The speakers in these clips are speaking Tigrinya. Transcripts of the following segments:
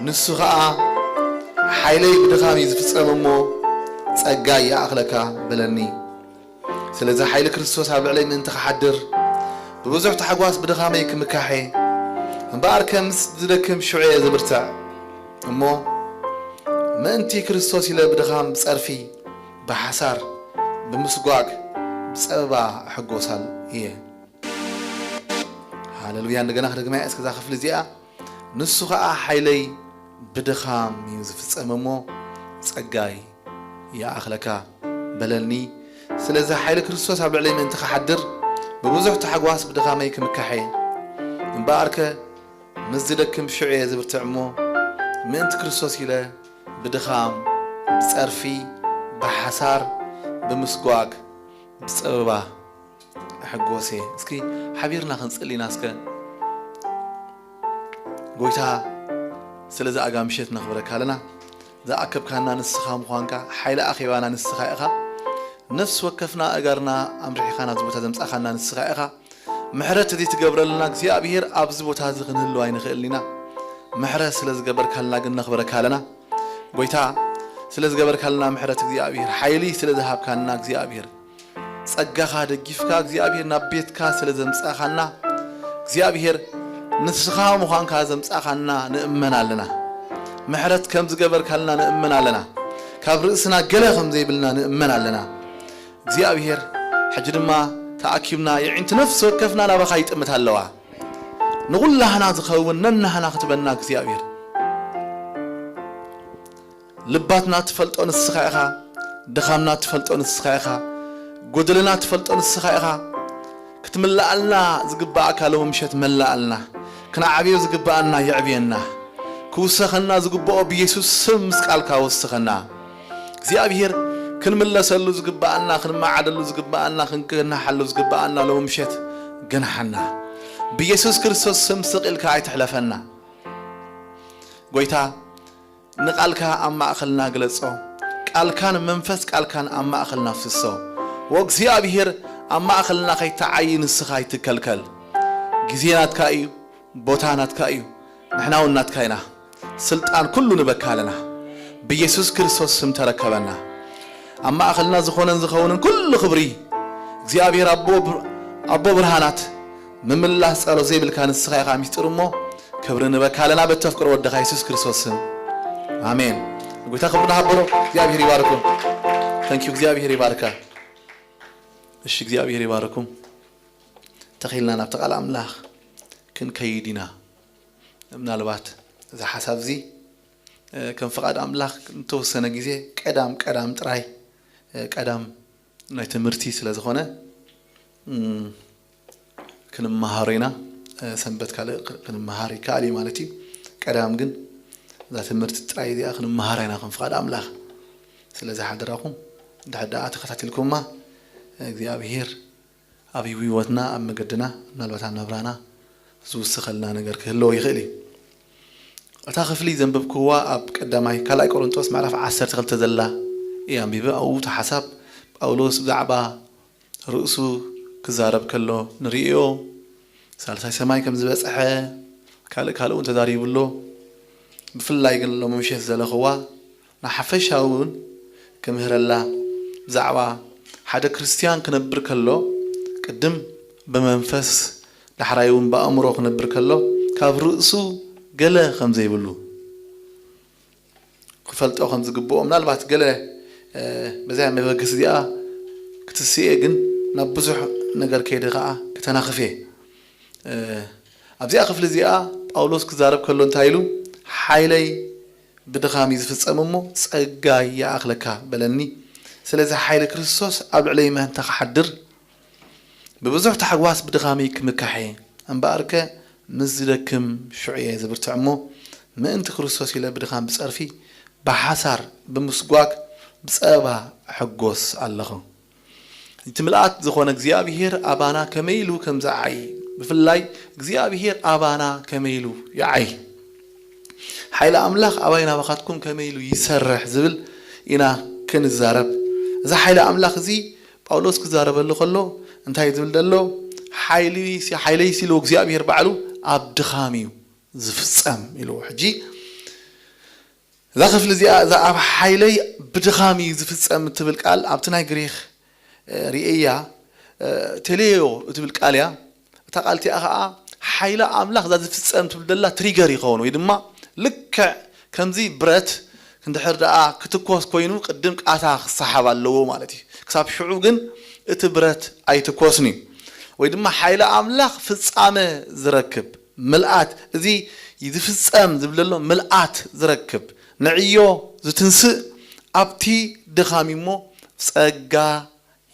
ንሱ ኸኣ ሓይለይ ብድኻም እዩ ዝፍጸም እሞ ጸጋይ ይኣኽለካ በለኒ። ስለዚ ሓይሊ ክርስቶስ ኣብ ልዕለይ ምእንቲ ክሓድር ብብዙሕ ታሕጓስ ብድኻመይ ክምካሕ እየ። እምበኣርከ ምስ ዝደክም ሽዑ እየ ዝብርትዕ እሞ ምእንቲ ክርስቶስ ኢለ ብድኻም ብጸርፊ ብሓሳር ብምስጓግ ብጸበባ እሕጎሳል እየ። ሃለሉያ። እንደገና ክደግማ እየ እስከዛ ክፍሊ እዚኣ። ንሱ ኸኣ ሓይለይ ብድኻም እዩ ዝፍጸም እሞ ጸጋይ ይኣኽለካ በለኒ። ስለዚ ሓይሊ ክርስቶስ ኣብ ልዕለይ ምእንቲ ክሓድር ብብዙሕ ታሕጓስ ብድኻመይ ክምካሕ እየ። እምበኣርከ ምስ ዝደክም ሽዑ እየ ዝብርትዕ እሞ ምእንቲ ክርስቶስ ኢለ ብድኻም ብጸርፊ ብሓሳር ብምስጓግ ብጸበባ እሕጎስ እየ። እስኪ ሓቢርና ክንጽሊ ኢና እስከ። ጎይታ ስለዚ ኣጋ ምሸት ነኽብረካ ኣለና። ዝኣከብካና ንስኻ ምዃንካ ሓይሊ ኣኼባና ንስኻ ኢኻ። ነፍሲ ወከፍና ኣእጋርና ኣምሪሕኻ ናብዚ ቦታ ዘምጻኻና ንስኻ ኢኻ። ምሕረት እዚ ትገብረልና እግዚኣብሔር ኣብዚ ቦታ እዚ ክንህልው ኣይንኽእልን ኢና። ምሕረት ስለ ዝገበርካልና ግን ነኽብረካ ኣለና። ጎይታ ስለ ዝገበርካልና ምሕረት እግዚኣብሔር ሓይሊ ስለ ዝሃብካና እግዚኣብሔር ጸጋኻ ደጊፍካ እግዚኣብሔር ናብ ቤትካ ስለ ዘምጻኻና እግዚኣብሔር ንስኻ ምዃንካ ዘምጻኻና ንእመን ኣለና። ምሕረት ከም ዝገበርካልና ንእመን ኣለና። ካብ ርእስና ገለ ከም ዘይብልና ንእመን ኣለና። እግዚኣብሔር ሕጂ ድማ ተኣኪብና የዒንቲ ነፍሲ ወከፍና ናባኻ ይጥምት ኣለዋ። ንኹላህና ዝኸውን ነናህና ክትበና እግዚኣብሔር ልባትና ትፈልጦ ንስኻ ኢኻ። ድኻምና ትፈልጦ ንስኻ ኢኻ። ጎደለና ትፈልጦ ንስኻ ኢኻ። ክትምልኣልና ዝግባኣካ ሎሚ ምሸት መላኣልና። ክነዓብዮ ዝግባኣና የዕብየና። ክውሰኸና ዝግብኦ ብየሱስ ስም ምስ ቃልካ ወስኸና። እግዚኣብሔር ክንምለሰሉ ዝግባኣና፣ ክንመዓደሉ ዝግባኣና፣ ክንገናሓሉ ዝግባኣና ሎሚ ምሸት ገናሓና። ብየሱስ ክርስቶስ ስም ስቕ ኢልካ ኣይትሕለፈና። ጎይታ ንቃልካ ኣብ ማእኸልና ግለጾ። ቃልካን መንፈስ ቃልካን ኣብ ማእኸልና ፍስሶ። ወእግዚኣብሔር ኣብ ማእኸልና ከይተዓዪ ንስኻ ኣይትከልከል። ግዜ ናትካ እዩ፣ ቦታ ናትካ እዩ። ንሕና እውን ናትካ ኢና። ስልጣን ኩሉ ንበካ ኣለና። ብየሱስ ክርስቶስ ስም ተረከበና። ኣብ ማእኸልና ዝኾነን ዝኸውንን ኩሉ ክብሪ እግዚኣብሔር ኣቦ ብር-፣ ኣቦ ብርሃናት ምምላስ ጸሎት ዘይብልካ ንስኻ ኢኻ ሚስጥር እሞ ክብሪ ንበካ ኣለና በቲ ኣፍቅሮ ወድኻ የሱስ ክርስቶስ ስም። ኣሜን። ንጎይታ ክብሪ ንሃበሎ። እግዚኣብሔር ይባርኩም። Thank you። እግዚኣብሔር ይባርካ። እሺ፣ እግዚኣብሔር ይባርኩም። ተኺልና ናብቲ ቃል ኣምላኽ ክንከይድ ኢና። ምናልባት እዚ ሓሳብ እዚ፣ እ፣ ከም ፍቓድ ኣምላኽ ንተወሰነ ግዜ ቀዳም ቀዳም ጥራይ፣ እ፣ ቀዳም ናይ ትምህርቲ ስለ ዝኾነ፣ እም፣ ክንመሃሮ ኢና። እ፣ ሰንበት ካልእ ክ-፣ ክንመሃር ይከኣል እዩ ማለት እዩ። ቀዳም ግን እዛ ትምህርቲ ጥራይ እዚኣ ክንመሃራ ኢና ከም ፍቓድ ኣምላኽ። ስለ ዝሓደራኹም ድሕር ደኣ ተኸታቲልኩማ፣ እግዚኣብሔር ኣብ ህይወትና፣ ኣብ መገድና፣ ምናልባት ኣብ ናብራና ዝውስኸልና ነገር ክህልዎ ይኽእል እዩ። እታ ክፍሊ ዘንበብክዋ ኣብ ቀዳማይ፣ ካልኣይ ቆሮንጦስ ምዕራፍ ዓሰርተ ክልተ ዘላ እየ ኣንቢበ። ኣብኡ እቲ ሓሳብ ጳውሎስ ብዛዕባ ርእሱ ክዛረብ ከሎ ንርእዮ፣ ሳልሳይ ሰማይ ከም ዝበጽሐ፣ ካልእ ካልእ እውን ተዛሪቡ ኣሎ። ብፍላይ ግን ሎሚ ምሸት ዘለኽዋ ንሓፈሻዊ እውን ክምህረላ ብዛዕባ ሓደ ክርስትያን ክነብር ከሎ ቅድም ብመንፈስ ዳሕራይ እውን ብኣእምሮ ክነብር ከሎ ካብ ርእሱ ገለ ከም ዘይብሉ ክፈልጦ ከም ዝግብኦ ምናልባት ገለ፣ እ፣ በዛ መበገሲ እዚኣ ክትስኤ ግን ናብ ብዙሕ ነገር ከይደ ከኣ ክተናኽፍ እየ። እ፣ ኣብዚኣ ክፍሊ እዚኣ ጳውሎስ ክዛረብ ከሎ እንታይ ኢሉ? ሓይለይ ብድኻም እዩ ዝፍጸም እሞ ጸጋይ ይኣኽለካ በለኒ። ስለዚ ሓይሊ ክርስቶስ ኣብ ልዕለይ ምእንቲ ክሓድር ብብዙሕ ታሕጓስ ብድኻመይ ክምካሕ እየ። እምበኣርከ ምስ ዝደክም ሽዑ እየ ዝብርትዕ እሞ ምእንቲ ክርስቶስ ኢለ ብድኻም ብጸርፊ ብሓሳር ብምስጓግ ብጸበባ እሕጎስ ኣለኹ። እቲ ምልኣት ዝኾነ እግዚኣብሔር ኣባና ከመይ ኢሉ ከም ዝዓዪ፣ ብፍላይ እግዚኣብሔር ኣባና ከመይ ኢሉ ይዓዪ፣ ሓይሊ ኣምላኽ ኣባይ ናባኻትኩም ከመይ ኢሉ ይሰርሕ ዝብል ኢና ክንዛረብ። እዚ ሓይሊ ኣምላኽ እዚ ጳውሎስ ክዛረበሉ ከሎ እንታይ ዝብል ዘሎ? ሓይሊ፣ ሓይለይ ሲሉ እግዚኣብሔር ባዕሉ ኣብ ድኻም እዩ ዝፍጸም ኢልዎ። ሕጂ እዛ ክፍሊ እዚኣ፣ እዛ ኣብ ሓይለይ ብድኻም እዩ ዝፍጸም እትብል ቃል፣ ኣብቲ ናይ ግሪኽ፣ እ፣ ርእያ፣ እ፣ ቴሌዮ እትብል ቃል እያ። እታ ቃል እቲኣ ኸኣ ሓይሊ ኣምላኽ እዛ ዝፍጸም ትብል ዘላ ትሪገር ይኸውን፣ ወይ ድማ ልክዕ ከምዚ ብረት እንድሕር ደኣ ክትኮስ ኮይኑ ቅድም ቃታ ክሰሓብ ኣለዎ ማለት እዩ። ክሳብ ሽዑ ግን እቲ ብረት ኣይትኮስን እዩ። ወይ ድማ ሓይሊ ኣምላኽ ፍጻመ ዝረክብ ምልኣት፣ እዚ ዝፍጸም ዝብል ዘሎ ምልኣት ዝረክብ፣ ንዕዮ ዝትንስእ ኣብቲ ድኻም እሞ ጸጋ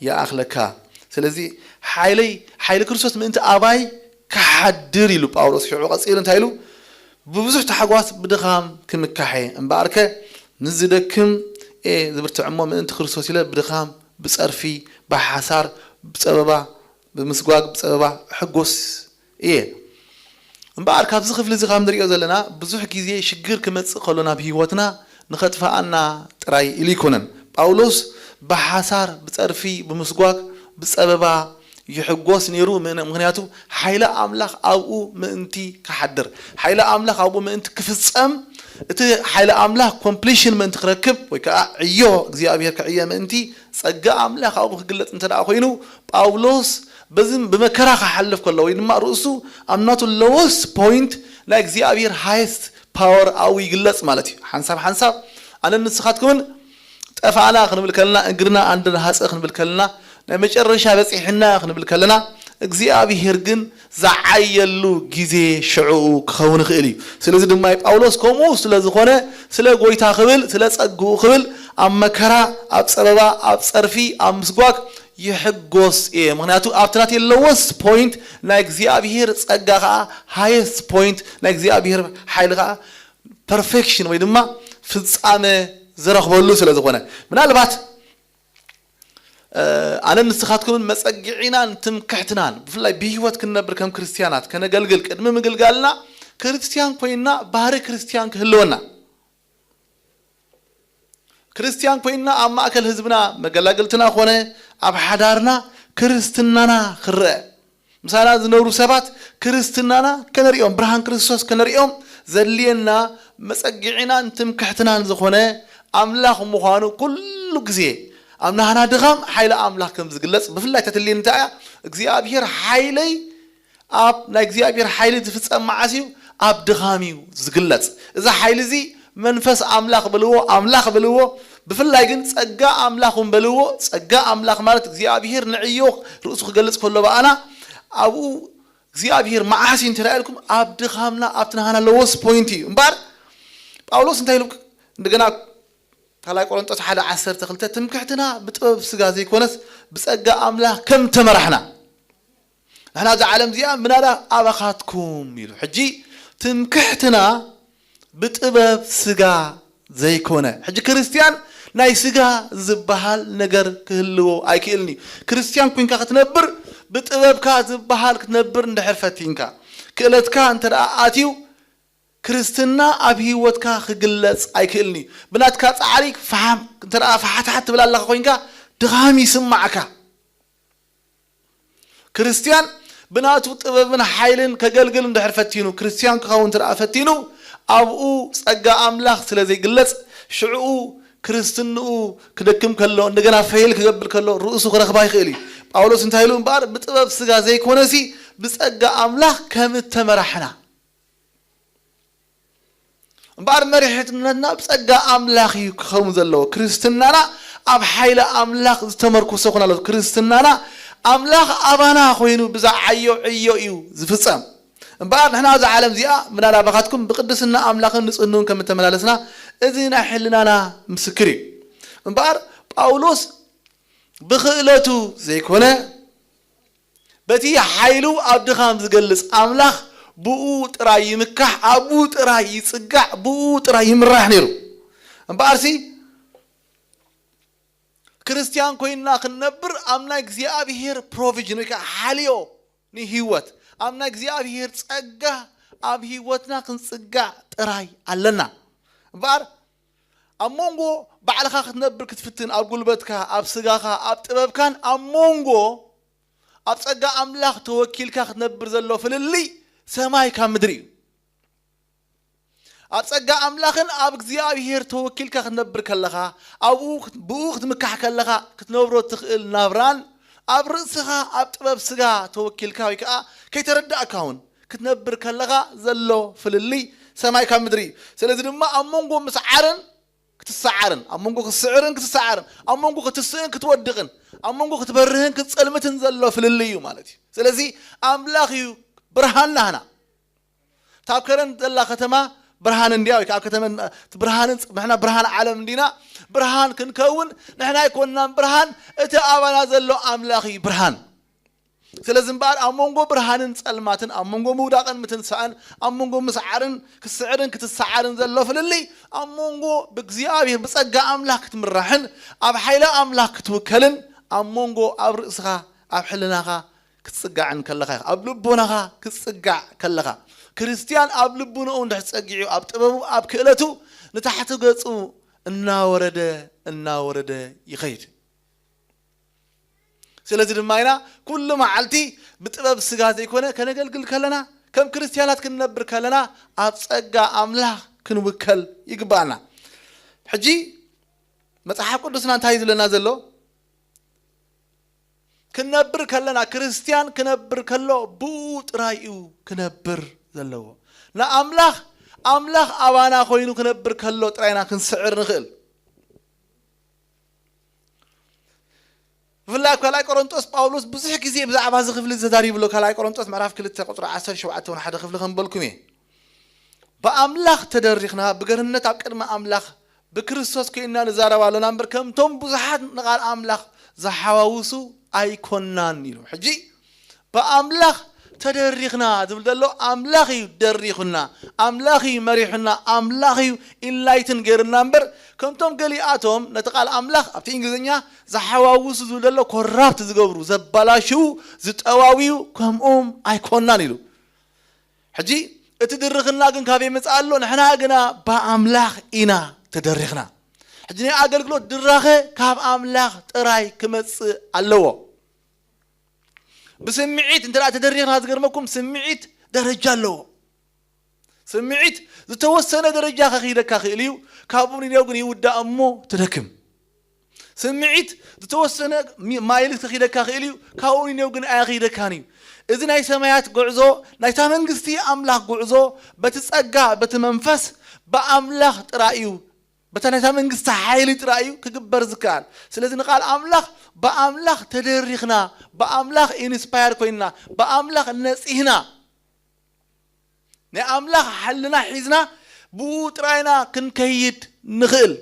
ይኣኽለካ። ስለዚ ሓይለይ፣ ሓይሊ ክርስቶስ ምእንቲ ኣባይ ክሓድር ኢሉ ጳውሎስ ሽዑ ቀጺሉ እንታይ ኢሉ? ብብዙሕ ታሕጓስ ብድኻም ክምካሐ እምበኣርከ ንዝደክም እየ ዝብርትዕ እሞ ምእንቲ ክርስቶስ ኢለ ብድኻም፣ ብጸርፊ፣ ብሓሳር፣ ብጸበባ፣ ብምስጓግ፣ ብጸበባ እሕጎስ እየ። እምበኣር ካብዚ ክፍሊ እዚ ካብ ንሪኦ ዘለና ብዙሕ ግዜ ሽግር ክመጽእ ከሎ ናብ ህይወትና ንኸጥፍኣና ጥራይ ኢሉ ኣይኮነን። ጳውሎስ ብሓሳር፣ ብጸርፊ፣ ብምስጓግ፣ ብጸበባ ይሕጎስ ነይሩ። ምእነ-፣ ምኽንያቱ ሓይሊ ኣምላኽ ኣብኡ ምእንቲ ክሓድር፣ ሓይሊ ኣምላኽ ኣብኡ ምእንቲ ክፍጸም፣ እቲ ሓይሊ ኣምላኽ ኮምፕሊሽን ምእንቲ ክረክብ ወይ ከዓ ዕዮ እግዚኣብሔር ክዕየ ምእንቲ ጸጋ ኣምላኽ ኣብኡ ክግለጽ እንተ ደኣ ኮይኑ ጳውሎስ በዚ ብመከራ ክሓልፍ ከሎ ወይ ድማ ርእሱ ኣብ ናቱ ሎወስት ፖይንት ናይ እግዚኣብሔር ሃየስት ፓወር ኣብኡ ይግለጽ ማለት እዩ። ሓንሳብ ሓንሳብ ኣነን ንስኻትኩምን ጠፋእና ክንብል ከለና፣ እግርና ኣንድርሃጸ ክንብል ከለና፣ ናይ መጨረሻ በጺሕና ክንብል ከለና፣ እግዚኣብሔር ግን ዝዓየሉ ግዜ ሽዕኡ ክኸውን ይኽእል እዩ። ስለዚ ድማ ጳውሎስ ከምኡ ስለ ዝኾነ፣ ስለ ጎይታ ክብል፣ ስለ ጸግኡ ክብል፣ ኣብ መከራ፣ ኣብ ጸበባ፣ ኣብ ጸርፊ፣ ኣብ ምስጓግ ይሕጎስ እየ። ምኽንያቱ ኣብቲ ናተይ ሎወስት ፖይንት ናይ እግዚኣብሔር ጸጋ ኸኣ ሃየስት ፖይንት ናይ እግዚኣብሔር ሓይሊ ኸኣ ፐርፌክሽን ወይ ድማ ፍጻመ ዝረኽበሉ ስለ ዝኾነ። ምናልባት፣ እ፣ ኣነን ንስኻትኩምን መጸግዒናን ትምክሕትናን፣ ብፍላይ ብህይወት ክንነብር ከም ክርስትያናት ከነገልግል ቅድሚ ምግልጋልና፣ ክርስትያን ኮይንና ባህሪ ክርስትያን ክህልወና። ክርስትያን ኮይንና ኣብ ማእከል ህዝብና፣ መገላግልትና ኾነ ኣብ ሓዳርና ክርስትናና ክረአ። ምሳና ዝነብሩ ሰባት ክርስትናና ከነርእዮም፣ ብርሃን ክርስቶስ ከነርእዮም ዘድልየና መጸግዒናን ትምክሕትናን ዝኾነ ኣምላኽ ምዃኑ ኩሉ ግዜ ኣብ ናህና ድኻም ሓይሊ ኣምላኽ ከም ዝግለጽ ብፍላይ ተትልየኒ እንታይ እያ? እግዚኣብሔር ሓይለይ ኣብ ናይ እግዚኣብሔር ሓይሊ ዝፍጸም መዓስ እዩ? ኣብ ድኻም እዩ ዝግለጽ። እዚ ሓይሊ እዚ መንፈስ ኣምላኽ በልዎ፣ ኣምላኽ በልዎ፣ ብፍላይ ግን ጸጋ ኣምላኽ እውን በልዎ። ጸጋ ኣምላኽ ማለት እግዚኣብሔር ንዕዮ ርእሱ ክገልጽ ከሎ ብኣና ኣብኡ እግዚኣብሔር መዓስ እዩ እንተ ኢልኩም ኣብ ድኻምና ኣብቲ ናህና ሎወስት ፖይንት እዩ። እምበኣር ጳውሎስ እንታይ ኢሉ? እንደገና ካልኣይ ቆሮንጦስ ሓደ ዓሰርተ ክልተ ትምክሕትና ብጥበብ ስጋ ዘይኮነስ ብጸጋ ኣምላኽ ከም ተመራሕና ንሕና እዛ ዓለም እዚኣ ምናዳ ኣባኻትኩም ኢሉ። ሕጂ ትምክሕትና ብጥበብ ስጋ ዘይኮነ። ሕጂ ክርስትያን ናይ ስጋ ዝበሃል ነገር ክህልዎ ኣይክእልን እዩ። ክርስትያን ኮንካ ክትነብር ብጥበብካ ዝበሃል ክትነብር እንድሕር ፈቲንካ ክእለትካ እንተ ደኣ ኣትዩ ክርስትና ኣብ ህይወትካ ክግለጽ ኣይክእልን እዩ። ብናትካ ጻዕሪ ፈሓም እንተ ደኣ ፈሓትሓት ትብል ኣለኻ ኮንካ ድኻም ይስማዕካ። ክርስትያን ብናቱ ጥበብን ሓይልን ከገልግል እንድሕር ፈቲኑ፣ ክርስትያን ክኸውን እንተ ደኣ ፈቲኑ፣ ኣብኡ ጸጋ ኣምላኽ ስለ ዘይግለጽ፣ ሽዕኡ ክርስትንኡ ክደክም ከሎ፣ እንደገና ፈይል ክገብር ከሎ፣ ርእሱ ክረኽባ ይኽእል እዩ። ጳውሎስ እንታይ ኢሉ እምበኣር፣ ብጥበብ ስጋ ዘይኮነሲ፣ ብጸጋ ኣምላኽ ከም እተመራሕና። እምበኣር መሪሕነትና ብጸጋ ኣምላኽ እዩ ክኸውን ዘለዎ። ክርስትናና ኣብ ሓይሊ ኣምላኽ ዝተመርኮሰ ክኾን ኣለዎ። ክርስትናና ኣምላኽ ኣባና ኮይኑ ብዛዓዮ ዕዮ እዩ ዝፍጸም። እምበኣር ንሕና ኣብዛ ዓለም እዚኣ ምናዳ ባኻትኩም ብቅድስና ኣምላኽን ንጽህንኡን ከም እተመላለስና እዚ ናይ ሕልናና ምስክር እዩ። እምበኣር ጳውሎስ ብኽእለቱ ዘይኮነ በቲ ሓይሉ ኣብ ድኻም ዝገልጽ ኣምላኽ ብኡ ጥራይ ይምካሕ፣ ኣብኡ ጥራይ ይጽጋዕ፣ ብኡ ጥራይ ይምራሕ ነይሩ። እምበኣርሲ ክርስትያን ኮይንና ክንነብር ኣብ ናይ እግዚኣብሔር ፕሮቪዥን ወይ ከዓ ሓልዮ ንህይወት ኣብ ናይ እግዚኣብሔር ጸጋ ኣብ ህይወትና ክንጽጋዕ ጥራይ ኣለና። እምበኣር ኣብ መንጎ ባዕልኻ ክትነብር ክትፍትን፣ ኣብ ጉልበትካ፣ ኣብ ስጋኻ፣ ኣብ ጥበብካን ኣብ መንጎ ኣብ ጸጋ ኣምላኽ ተወኪልካ ክትነብር ዘሎ ፍልልይ ሰማይ ካብ ምድሪ እዩ። ኣብ ጸጋ ኣምላኽን ኣብ እግዚኣብሔር ተወኪልካ ክትነብር ከለኻ፣ ኣብኡ ክት-፣ ብኡ ክትምካሕ ከለኻ ክትነብሮ ትኽእል ናብራን፣ ኣብ ርእስኻ ኣብ ጥበብ ስጋ ተወኪልካ ወይ ከኣ ከይተረዳእካ እውን ክትነብር ከለኻ ዘሎ ፍልልይ ሰማይ ካብ ምድሪ እዩ። ስለዚ ድማ ኣብ መንጎ ምስዓርን ክትሰዓርን፣ ኣብ መንጎ ክትስዕርን ክትሰዓርን፣ ኣብ መንጎ ክትስእን ክትወድቕን፣ ኣብ መንጎ ክትበርህን ክትጸልምትን ዘሎ ፍልልይ እዩ ማለት እዩ። ስለዚ ኣምላኽ እዩ ብርሃን ናህና። እታ ኣብ ከረን ዘላ ከተማ ብርሃን እንድያ፣ ወይ ከዓ ኣብ ከተመን፣ እቲ ብርሃንን፣ ንሕና ብርሃን ዓለም እንዲና፣ ብርሃን ክንከውን ንሕና ኣይኮንናን ብርሃን፣ እቲ ኣባና ዘሎ ኣምላኽ እዩ ብርሃን። ስለዚ እምበኣር ኣብ መንጎ ብርሃንን ጸልማትን፣ ኣብ መንጎ ምውዳቕን ምትንሳእን፣ ኣብ መንጎ ምስዓርን ክስዕርን ክትሰዓርን ዘሎ ፍልልይ፣ ኣብ መንጎ ብእግዚኣብሔር ብጸጋ ኣምላኽ ክትምራሕን ኣብ ሓይሊ ኣምላኽ ክትውከልን፣ ኣብ መንጎ ኣብ ርእስኻ ኣብ ሕልናኻ ክትጽጋዕን ከለኻ ኢኻ። ኣብ ልቦናኻ ክትጽጋዕ ከለኻ፣ ክርስትያን ኣብ ልቡናኡ እንድሕር ጸጊዑ፣ ኣብ ጥበቡ፣ ኣብ ክእለቱ ንታሕቲ ገጹ እናወረደ እናወረደ ይኸይድ። ስለዚ ድማ ኢና ኩሉ መዓልቲ ብጥበብ ስጋ ዘይኮነ ከነገልግል ከለና፣ ከም ክርስትያናት ክንነብር ከለና ኣብ ጸጋ ኣምላኽ ክንውከል ይግባኣና። ሕጂ መጽሓፍ ቅዱስና እንታይ እዩ ዝብለና ዘሎ? ክንነብር ከለና፣ ክርስትያን ክነብር ከሎ ብኡ ጥራይ እዩ ክነብር ዘለዎ። ንኣምላኽ፣ ኣምላኽ ኣባና ኮይኑ ክነብር ከሎ ጥራይ ኢና ክንስዕር ንኽእል። ብፍላይ ኣብ ካልኣይ ቆሮንጦስ ጳውሎስ ብዙሕ ግዜ ብዛዕባ እዚ ክፍሊ ተዛሪቡ ኣሎ። ካልኣይ ቆሮንጦስ ምዕራፍ ክልተ ቁጽሪ ዓሰርተ ሸውዓተ እውን ሓደ ክፍሊ ከንበልኩም እየ። ብኣምላኽ ተደሪኽና፣ ብገርነት ኣብ ቅድሚ ኣምላኽ ብክርስቶስ ኮይንና ንዛረብ ኣሎና እምበር፣ ከምቶም ብዙሓት ንቓል ኣምላኽ ዝሓዋውሱ ኣይኮናን ኢሉ። ሕጂ ብኣምላኽ ተደሪኽና ዝብል ዘሎ፣ ኣምላኽ እዩ ደሪኹና፣ ኣምላኽ እዩ መሪሑና፣ ኣምላኽ እዩ ኢንላይትን ገይሩና እምበር፣ ከምቶም ገሊኣቶም ነቲ ቃል ኣምላኽ ኣብቲ እንግሊዝኛ ዝሓዋውሱ ዝብል ዘሎ፣ ኮራፕት ዝገብሩ፣ ዘባላሽዉ፣ ዝጠዋውዩ፣ ከምኦም ኣይኮናን ኢሉ። ሕጂ እቲ ድርኽና ግን ካበይ ይመጽእ ኣሎ? ንሕና ግና ብኣምላኽ ኢና ተደሪኽና። ሕጂ ናይ ኣገልግሎት ድራኸ ካብ ኣምላኽ ጥራይ ክመጽእ ኣለዎ። ብስምዒት እንተ ደኣ ተደሪኽና፣ ዝገርመኩም፣ ስምዒት ደረጃ ኣለዎ። ስምዒት ዝተወሰነ ደረጃ ከኺደካ ክእል እዩ፣ ካብኡ ንኔው ግን ይውዳእ እሞ ትደክም። ስምዒት ዝተወሰነ ሚ-፣ ማይልት ከኺደካ ክእል እዩ፣ ካብኡ ንኔው ግን ኣየኺደካን እዩ። እዚ ናይ ሰማያት ጉዕዞ፣ ናይታ መንግስቲ ኣምላኽ ጉዕዞ፣ በቲ ጸጋ፣ በቲ መንፈስ፣ ብኣምላኽ ጥራይ እዩ፣ በታ ናይታ መንግስቲ ሓይሊ ጥራይ እዩ ክግበር ዝከኣል። ስለዚ ንቓል ኣምላኽ ብኣምላኽ ተደሪኽና፣ ብኣምላኽ ኢንስፓየር ኮይንና፣ ብኣምላኽ ነጺህና፣ ናይ ኣምላኽ ሓልና ሒዝና ብኡ ጥራይና ክንከይድ ንኽእል።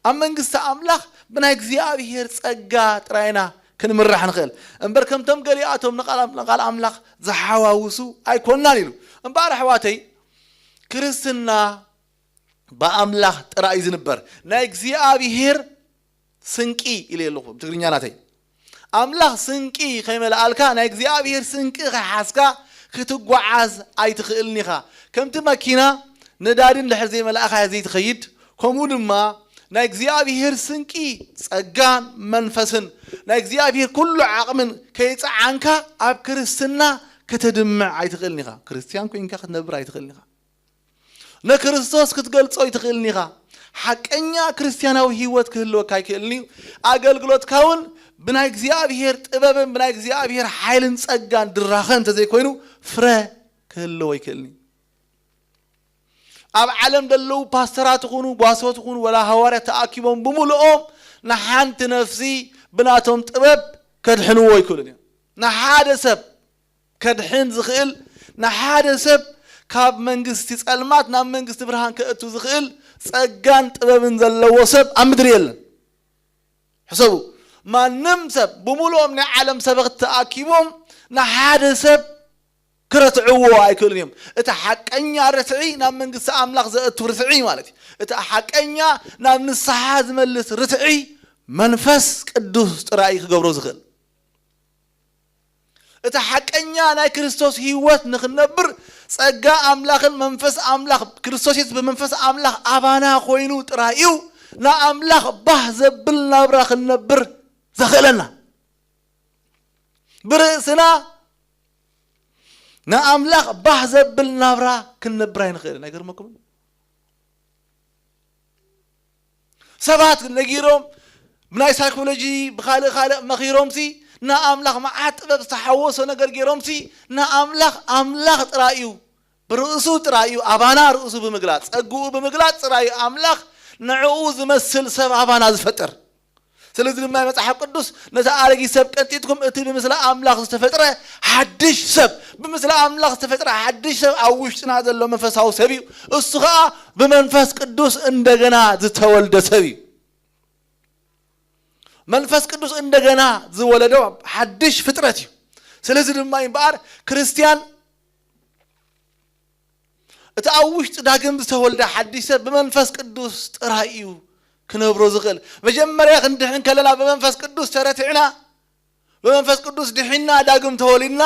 ኣብ መንግስቲ ኣምላኽ ብናይ እግዚኣብሔር ጸጋ ጥራይና ክንምራሕ ንኽእል እምበር፣ ከምቶም ገሊኣቶም ንቓል ኣም-፣ ንቓል ኣምላኽ ዝሓዋውሱ ኣይኮናን ኢሉ። እምበኣር ኣሕዋተይ፣ ክርስትና ብኣምላኽ ጥራይ እዩ ዝንበር። ናይ እግዚኣብሔር ስንቂ ኢለ ኣለኹ ብትግርኛ ናተይ። ኣምላኽ ስንቂ ከይመልኣልካ፣ ናይ እግዚኣብሔር ስንቂ ከይሓዝካ ክትጓዓዝ ኣይትኽእልን ኢኻ። ከምቲ መኪና ነዳዲ እንድሕር ዘይመልኣኻ እያ ዘይትኸይድ፣ ከምኡ ድማ ናይ እግዚኣብሔር ስንቂ፣ ጸጋን መንፈስን፣ ናይ እግዚኣብሔር ኩሉ ዓቕምን ከይጸዓንካ ኣብ ክርስትና ከተድምዕ ኣይትኽእልን ኢኻ። ክርስትያን ኮይንካ ክትነብር ኣይትኽእልን ኢኻ። ንክርስቶስ ክትገልጾ ኣይትኽእልን ኢኻ። ሓቀኛ ክርስትያናዊ ህይወት ክህልወካ ኣይክእልን እዩ። ኣገልግሎትካ እውን ብናይ እግዚኣብሔር ጥበብን ብናይ እግዚኣብሔር ሓይልን ጸጋን ድራኸ እንተዘይኮይኑ፣ ፍረ ክህልዎ ኣይክእልን እዩ። ኣብ ዓለም ዘለዉ ፓስተራት ይኹኑ፣ ጓሶት ይኹኑ፣ ወላ ሃዋርያት ተኣኪቦም ብምልኦም ንሓንቲ ነፍሲ ብናቶም ጥበብ ከድሕንዎ ኣይክእሉን እዮም። ንሓደ ሰብ ከድሕን ዝኽእል፣ ንሓደ ሰብ ካብ መንግስቲ ጸልማት ናብ መንግስቲ ብርሃን ከእቱ ዝኽእል ጸጋን ጥበብን ዘለዎ ሰብ ኣብ ምድሪ የለን። ሕሰቡ፣ ማንም ሰብ፣ ብምልኦም ናይ ዓለም ሰበኽቲ ተኣኪቦም ንሓደ ሰብ ክረትዕዎ ኣይክእሉን እዮም። እቲ ሓቀኛ ርትዒ ናብ መንግስቲ ኣምላኽ ዘእቱ ርትዒ ማለት እዩ። እቲ ሓቀኛ ናብ ንስሓ ዝመልስ ርትዒ መንፈስ ቅዱስ ጥራይ እዩ ክገብሮ ዝኽእል። እቲ ሓቀኛ ናይ ክርስቶስ ህይወት ንኽንነብር፣ ጸጋ ኣምላኽን መንፈስ ኣምላኽ፣ ክርስቶስ የሱስ ብመንፈስ ኣምላኽ ኣባና ኮይኑ ጥራይ እዩ ንኣምላኽ ባህ ዘብል ናብራ ክንነብር ዘኽእለና። ብርእስና ንኣምላኽ ባህ ዘብል ናብራ ክንነብር ኣይንኽእልን። ኣይገርመኩምን? ሰባት ነጊሮም፣ ብናይ ሳይኮሎጂ፣ ብኻልእ ካልእ መኺሮምሲ፣ ንኣምላኽ መዓት ጥበብ ዝተሓወሶ ነገር ገይሮምሲ፣ ንኣምላኽ ኣምላኽ ጥራይ እዩ፣ ብርእሱ ጥራይ እዩ፣ ኣባና ርእሱ ብምግላጽ፣ ጸግኡ ብምግላጽ ጥራይ እዩ ኣምላኽ ንዕኡ ዝመስል ሰብ ኣባና ዝፈጥር። ስለዚ ድማ መጽሓፍ ቅዱስ፣ "ነቲ ኣረጊት ሰብ ቀንጢጥኩም፣ እቲ ብምስሊ ኣምላኽ ዝተፈጥረ ሓድሽ ሰብ፣ ብምስሊ ኣምላኽ ዝተፈጥረ ሓድሽ ሰብ ኣብ ውሽጥና ዘሎ መንፈሳዊ ሰብ እዩ። እሱ ኸኣ ብመንፈስ ቅዱስ እንደገና ዝተወልደ ሰብ እዩ።" መንፈስ ቅዱስ እንደገና ዝወለዶ ሓድሽ ፍጥረት እዩ። ስለዚ ድማ እዩ እምበኣር ክርስትያን፣ እቲ ኣብ ውሽጡ ዳግም ዝተወልደ ሓድሽ ሰብ ብመንፈስ ቅዱስ ጥራይ እዩ ክነብሮ ዝኽእል። መጀመርያ ክንድሕን ከለና ብመንፈስ ቅዱስ ተረቲዕና፣ ብመንፈስ ቅዱስ ድሒና ዳግም ተወሊድና፣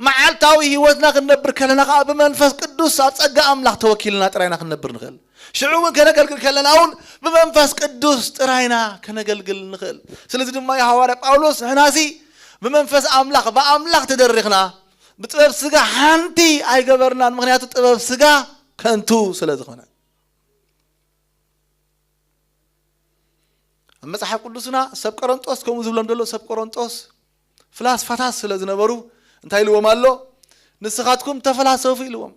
መዓልታዊ ህይወትና ክንነብር ከለና ከዓ ብመንፈስ ቅዱስ ኣብ ጸጋ ኣምላኽ ተወኪልና ጥራይና ክንነብር ንኽእል። ሽዑ እውን ከነገልግል ከለና እውን ብመንፈስ ቅዱስ ጥራይና ከነገልግል ንኽእል። ስለዚ ድማ እዩ ሃዋርያ ጳውሎስ፣ "ንሕናሲ ብመንፈስ ኣምላኽ፣ ብኣምላኽ ተደሪኽና፣ ብጥበብ ስጋ ሓንቲ ኣይገበርናን፣ ምኽንያቱ ጥበብ ስጋ ከንቱ ስለ ዝኾነ።" ኣብ መጽሓፍ ቅዱስና ሰብ ቆሮንጦስ ከምኡ ዝብሎም ዘሎ፣ ሰብ ቆሮንጦስ ፍላስፋታት ስለ ዝነበሩ እንታይ ኢልዎም ኣሎ? "ንስኻትኩም ተፈላሰፉ" ኢልዎም።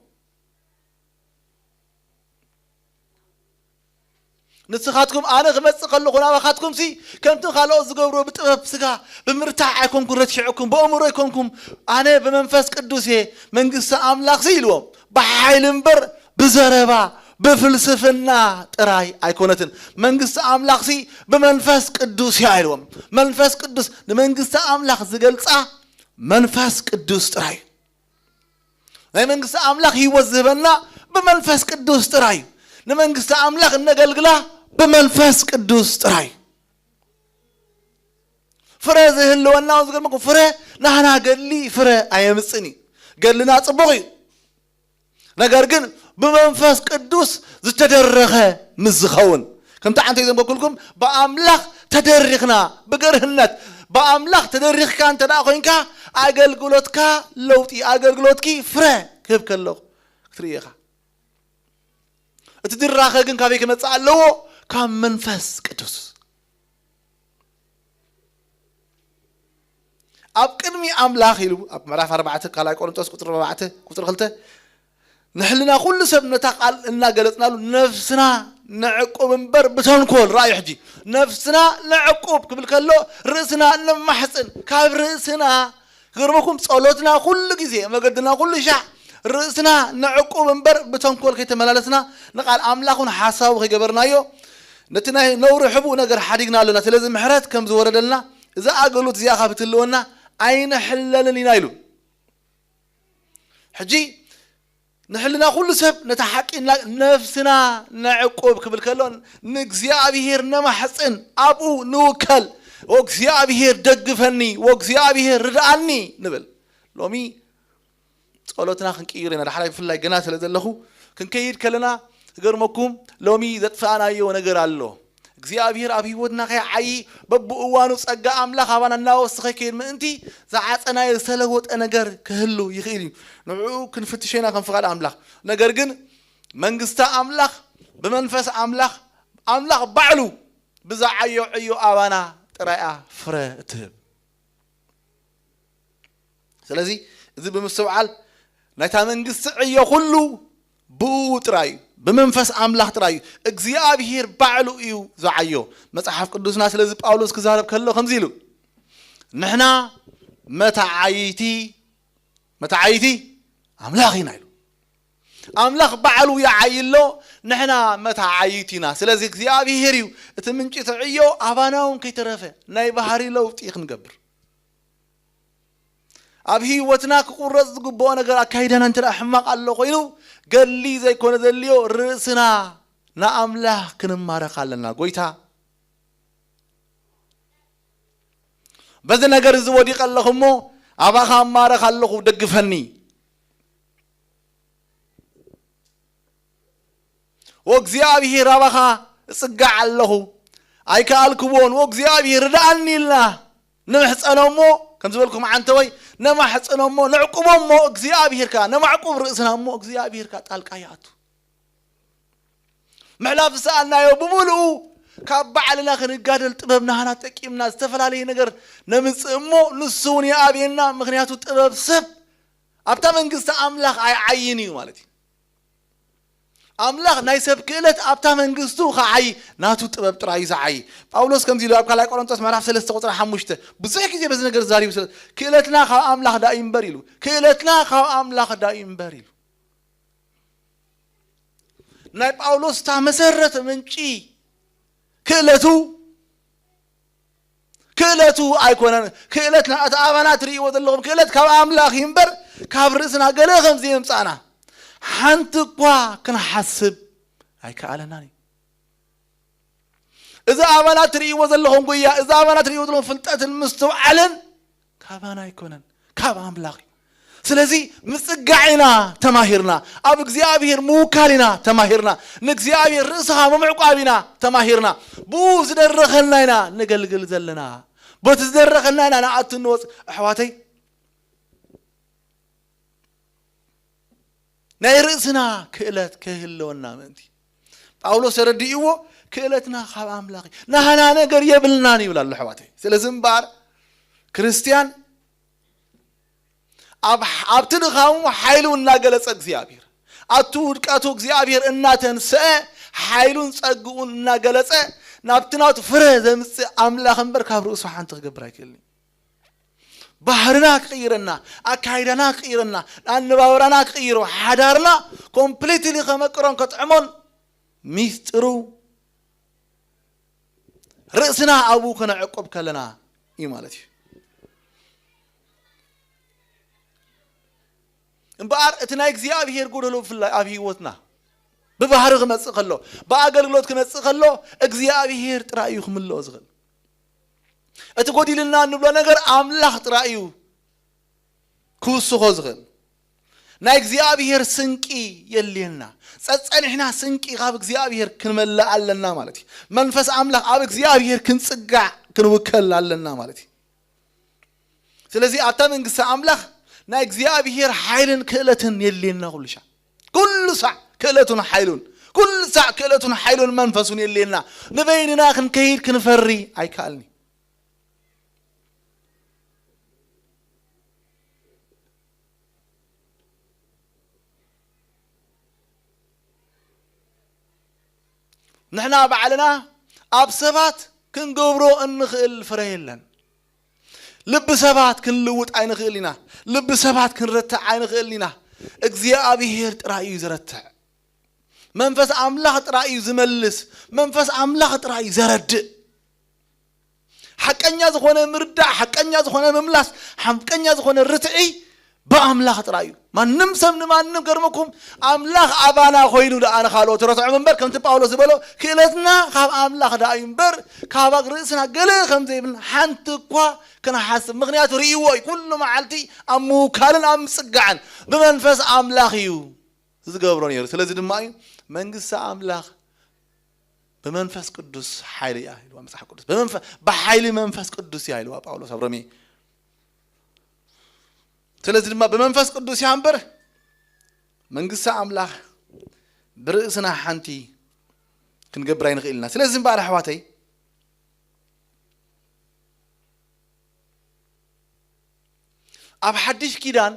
"ንስኻትኩም፣ ኣነ ክመጽእ ከለኹ ናባኻትኩምሲ ከምቲ ካልኦት ዝገብርዎ ብጥበብ ስጋ፣ ብምርታዕ ኣይኮንኩን ረቲዐኩም፣ ብኣእምሮ ኣይኮንኩም፣ ኣነ ብመንፈስ ቅዱስ እየ መንግስቲ ኣምላኽሲ" ኢልዎም። "ብሓይሊ እምበር ብዘረባ ብፍልስፍና ጥራይ ኣይኮነትን፣ መንግስቲ ኣምላኽሲ ብመንፈስ ቅዱስ እያ" ኢልዎም። መንፈስ ቅዱስ፣ ንመንግስቲ ኣምላኽ ዝገልጻ መንፈስ ቅዱስ ጥራይ እዩ። ናይ መንግስቲ ኣምላኽ ህይወት ዝህበና ብመንፈስ ቅዱስ ጥራይ እዩ። ንመንግስቲ ኣምላኽ እነገልግላ ብመንፈስ ቅዱስ ጥራይ እዩ። ፍረ ዝህልወና እውን ዝገርመኩም፣ ፍረ ናህና ገድሊ ፍረ ኣየምጽእን እዩ። ገድልና ጽቡቕ እዩ። ነገር ግን ብመንፈስ ቅዱስ ዝተደረኸ ምስ ዝኸውን፣ ከምቲ ዓንተ ዘንበኩልኩም፣ ብኣምላኽ ተደሪኽና፣ ብገርህነት ብኣምላኽ ተደሪኽካ እንተ ደኣ ኮይንካ፣ ኣገልግሎትካ ለውጢ፣ ኣገልግሎትኪ ፍረ ክህብ ከሎ ክትርኢ ኢኻ። እቲ ድራኸ ግን ካበይ ክመጽእ ኣለዎ? ካብ መንፈስ ቅዱስ። ኣብ ቅድሚ ኣምላኽ ኢሉ ኣብ ምዕራፍ ኣርባዕተ ካልኣይ ቆሮንቶስ ቁጽሪ ኣርባዕተ ቁጽሪ ክልተ፣ "ንሕልና ኩሉ ሰብ ነታ ቃል እናገለጽናሉ ነፍስና ነዕቁብ እምበር ብተንኮል"። ረኣዩ ሕጂ፣ "ነፍስና ነዕቁብ" ክብል ከሎ ርእስና ነማሕጽን፣ ካብ ርእስና ክገርመኩም፣ ጸሎትና ኩሉ ግዜ፣ መገድና ኩሉ ሻዕ ርእስና ነዕቁብ እምበር ብተንኮል ከይተመላለስና፣ ንቃል ኣምላኽ እውን ሓሳቡ ከይገበርናዮ፣ ነቲ ናይ ነውሪ ሕቡእ ነገር ሓዲግና ኣለና። ስለዚ ምሕረት ከም ዝወረደልና፣ እዛ ኣገልግሎት እዚኣ ካብ እትህልወና ኣይንሕለልን ኢና ኢሉ። ሕጂ ንሕልና ኩሉ ሰብ ነታ ሓቂ እና-፣ ነፍስና ነዕቁብ ክብል ከሎ፣ ንእግዚኣብሔር ነማሕጽን፣ ኣብኡ ንውከል። "ወእግዚኣብሔር ደግፈኒ፣ ወእግዚኣብሔር ርድኣኒ" ንብል። ሎሚ ጸሎትና ክንቅይር ኢና። ዳሕራይ ብፍላይ ገና ስለ ዘለኹ ክንከይድ ከለና፣ ክገርመኩም፣ ሎሚ ዘጥፋእናዮ ነገር ኣሎ። እግዚኣብሔር ኣብ ህይወትና ከይዓዪ በብእዋኑ ጸጋ ኣምላኽ ኣባና እናወሰኸ ይከይድ ምእንቲ፣ ዝዓጸናዮ ዝተለወጠ ነገር ክህሉ ይኽእል እዩ። ንዕኡ ክንፍትሾ ኢና ከም ፍቓድ ኣምላኽ። ነገር ግን መንግስቲ ኣምላኽ ብመንፈስ ኣምላኽ፣ ኣምላኽ ባዕሉ ብዝዓዮ ዕዮ ኣባና ጥራይ እያ ፍረ እትህብ። ስለዚ እዚ ብምስትውዓል፣ ናይታ መንግስቲ ዕዮ ኩሉ ብኡ ጥራይ እዩ፣ ብመንፈስ ኣምላኽ ጥራይ እዩ። እግዚኣብሔር ባዕሉ እዩ ዝዓዮ። መጽሓፍ ቅዱስና ስለዚ ጳውሎስ ክዛረብ ከሎ ከምዚ ኢሉ፣ "ንሕና መተዓይቲ፣ መተዓይቲ ኣምላኽ ኢና" ኢሉ። ኣምላኽ ባዕሉ ይዓዪ ኣሎ፣ ንሕና መተዓይቲ ኢና። ስለዚ እግዚኣብሔር እዩ እቲ ምንጪ እቲ ዕዮ፣ ኣባና እውን ከይተረፈ ናይ ባህሪ ለውጢ ክንገብር። ኣብ ህይወትና ክቁረጽ ዝግብኦ ነገር ኣካይዳና እንተ ደኣ ሕማቕ ኣሎ ኮይኑ፣ ገድሊ ዘይኮነ ዘድልዮ፣ ርእስና ንኣምላኽ ክንማረኽ ኣለና። ጎይታ፣ በዚ ነገር እዚ ወዲቐ ኣለኹ እሞ፣ ኣባኻ እማረኽ ኣለኹ፣ ደግፈኒ። ወእግዚኣብሔር ኣባኻ እጽጋዕ ኣለኹ፣ ኣይከኣልክዎን፣ ወእግዚኣብሔር ርድኣኒ ኢልና ንምሕጸኖ እሞ፣ ከም ዝበልኩም ዓንተወይ፣ ነማሕጽኖ እሞ፣ ነዕቁቦ እሞ፣ እግዚኣብሔር ከኣ፣ ነማዕቁብ ርእስና እሞ፣ እግዚኣብሔር ከኣ ጣልቃ ይኣቱ። ምሕላፍ ዝሰኣልናዮ ብምሉኡ ካብ ባዕልና ክንጋደል ጥበብ ናህና ጠቂምና ዝተፈላለየ ነገር ነምጽእ እሞ ንሱ እውን ይኣብየና። ምኽንያቱ ጥበብ ሰብ ኣብታ መንግስቲ ኣምላኽ ኣይዓይን እዩ ማለት እዩ። ኣምላኽ ናይ ሰብ ክእለት ኣብታ መንግስቱ ኸዓይ ናቱ ጥበብ ጥራይ እዩ ዝዓይ። ጳውሎስ ከምዚ ኢሉ ኣብ ካልኣይ ቆሮንቶስ ምዕራፍ ሰለስተ ቁጽሪ ሓሙሽተ ብዙሕ ግዜ በዚ ነገር ዛሪቡ ስለ ክእለትና ካብ ኣምላኽ ዳእዩ እምበር ኢሉ ክእለትና ካብ ኣምላኽ ዳእዩ እምበር ኢሉ ናይ ጳውሎስ እታ መሰረት ምንጪ ክእለቱ ክእለቱ ኣይኮነን። ክእለትና እቲ ኣባና ትርእይዎ ዘለኹም ክእለት ካብ ኣምላኽ እዩ እምበር ካብ ርእስና ገለ ከም ዘየምጻእና ሓንቲ እኳ ክንሓስብ ኣይከኣለናን እዩ። እዚ ኣባና ትርእይዎ ዘለኹም ጉያ፣ እዚ ኣባና ትርእይዎ ዘለኹም ፍልጠትን ምስትውዓልን ካባና ኣይኮነን፣ ካብ ኣምላኽ እዩ። ስለዚ ምጽጋዕ ኢና ተማሂርና፣ ኣብ እግዚኣብሔር ምውካል ኢና ተማሂርና፣ ንእግዚኣብሔር ርእስኻ ምምዕቋብ ኢና ተማሂርና። ብኡ ዝደረኸልና ኢና ነገልግል ዘለና፣ በቲ ዝደረኸልና ኢና ንኣቱ ንወጽእ። ኣሕዋተይ፣ ናይ ርእስና ክእለት ክህልወና ምእንቲ ጳውሎስ ተረዲእዎ፣ ክእለትና ካብ ኣምላኽ እዩ፣ ናህና ነገር የብልናን ይብል ኣሎ። ኣሕዋተይ፣ ስለዚ እምበኣር ክርስትያን ኣብ ኣብቲ ድኻሙ ሓይሉ እናገለጸ እግዚኣብሔር ኣብቲ ውድቀቱ እግዚኣብሔር እናተንስአ ሓይሉን ጸግኡን እናገለጸ ናብቲ ናቱ ፍረ ዘምጽእ ኣምላኽ እምበር ካብ ርእሱ ሓንቲ ክገብር ኣይክእልን እዩ። ባህርና ክቕይረና፣ ኣካይዳና ክቕይረና፣ ኣነባብራና ክቕይሮ፣ ሓዳርና ኮምፕሊትሊ ከመቅሮን ከጥዕሞን ሚስጥሩ ርእስና ኣብኡ ከነዕቁብ ከለና እዩ ማለት እዩ። እምበኣር እቲ ናይ እግዚኣብሔር ጎደሎ ብፍላይ ኣብ ህይወትና ብባህሪ ክመጽእ ከሎ ብኣገልግሎት ክመጽእ ከሎ እግዚኣብሔር ጥራይ እዩ ክምልኦ ዝኽእል። እቲ ጎዲልና እንብሎ ነገር ኣምላኽ ጥራይ እዩ ክውስኾ ዝኽእል። ናይ እግዚኣብሔር ስንቂ የልየና። ጸጸኒሕና ስንቂ ካብ እግዚኣብሔር ክንመልእ ኣለና ማለት እዩ። መንፈስ ኣምላኽ ኣብ እግዚኣብሔር ክንጽጋዕ ክንውከል ኣለና ማለት እዩ። ስለዚ ኣብታ መንግስቲ ኣምላኽ ናይ እግዚኣብሔር ሓይልን ክእለትን የልየና ኩሉ ሻዕ ኩሉ ሳዕ ክእለቱን ሓይሉን ኩሉ ሳዕ ክእለቱን ሓይሉን መንፈሱን የልየና። ንበይንና ክንከይድ ክንፈሪ ኣይከኣልን እዩ። ንሕና ባዕልና ኣብ ሰባት ክንገብሮ እንኽእል ፍረ የለን። ልቢ ሰባት ክንልውጥ ኣይንኽእል ኢና። ልቢ ሰባት ክንረትዕ ኣይንኽእል ኢና። እግዚኣብሔር ጥራይ እዩ ዝረትዕ። መንፈስ ኣምላኽ ጥራይ እዩ ዝመልስ። መንፈስ ኣምላኽ ጥራይ እዩ ዘረድእ። ሓቀኛ ዝኾነ ምርዳእ፣ ሓቀኛ ዝኾነ ምምላስ፣ ሓቀኛ ዝኾነ ርትዒ ብኣምላኽ ጥራይ እዩ። ማንም ሰብ ንማንም ገርምኩም ኣምላኽ ኣባና ኮይኑ ደኣ ንኻልኦት ረትዖም እምበር ከምቲ ጳውሎስ ዝበሎ ክእለትና ካብ ኣምላኽ ደኣ እዩ እምበር ካብ ርእስና ገለ ከም ዘይብልና ሓንቲ እኳ ክንሓስብ። ምኽንያቱ ርእይዎ እዩ። ኩሉ መዓልቲ ኣብ ምውካልን ኣብ ምጽጋዕን ብመንፈስ ኣምላኽ እዩ ዝገብሮ ነይሩ። ስለዚ ድማ እዩ መንግስቲ ኣምላኽ ብመንፈስ ቅዱስ ሓይሊ እያ ኢልዋ መጽሓፍ ቅዱስ። ብመንፈ- ብሓይሊ መንፈስ ቅዱስ እያ ኢልዋ ጳውሎስ ኣብ ሮሜ። ስለዚ ድማ ብመንፈስ ቅዱስ እያ እምበር መንግስቲ ኣምላኽ ብርእስና ሓንቲ ክንገብር ኣይንኽእል ኢና። ስለዚ እምበኣር ኣሕዋተይ ኣብ ሓድሽ ኪዳን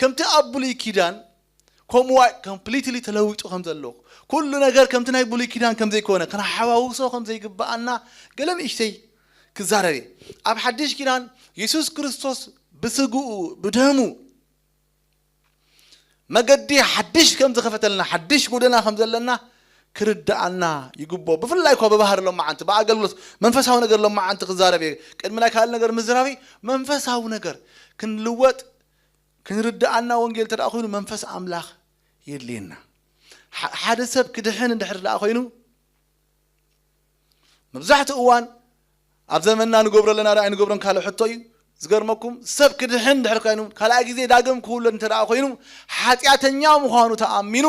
ከምቲ ኣብ ብሉይ ኪዳን ከምኡ ኮምፕሊትሊ ተለዊጡ ከም ዘሎ ኩሉ ነገር ከምቲ ናይ ብሉይ ኪዳን ከም ዘይኮነ ክንሓዋውሶ ከም ዘይግብኣና ገለ ንእሽተይ ክዛረብ እየ። ኣብ ሓድሽ ኪዳን የሱስ ክርስቶስ ብስግኡ ብደሙ መገዲ ሓድሽ ከም ዝኸፈተልና ሓድሽ ጎደና ከም ዘለና ክርድኣና ይግብኦ። ብፍላይ እኳ ብባህሪ ሎማዓንቲ ብኣገልግሎት መንፈሳዊ ነገር ሎማዓንቲ ክዛረብ እየ። ቅድሚ ናይ ካልእ ነገር ምዝራበይ መንፈሳዊ ነገር ክንልወጥ ክንርድኣና ወንጌል እንተ ደኣ ኮይኑ መንፈስ ኣምላኽ የድልየና። ሓ- ሓደ ሰብ ክድሕን እንድሕር ደኣ ኮይኑ መብዛሕትኡ እዋን ኣብ ዘመንና ንገብሮ ኣለና ዶ ኣይንገብሮን ካልእ ሕቶ እዩ። ዝገርመኩም ሰብ ክድሕን እንድሕር ኮይኑ ካልኣይ ግዜ ዳግም ክውለድ እንተ ደኣ ኮይኑ ሓጢኣተኛ ምዃኑ ተኣሚኑ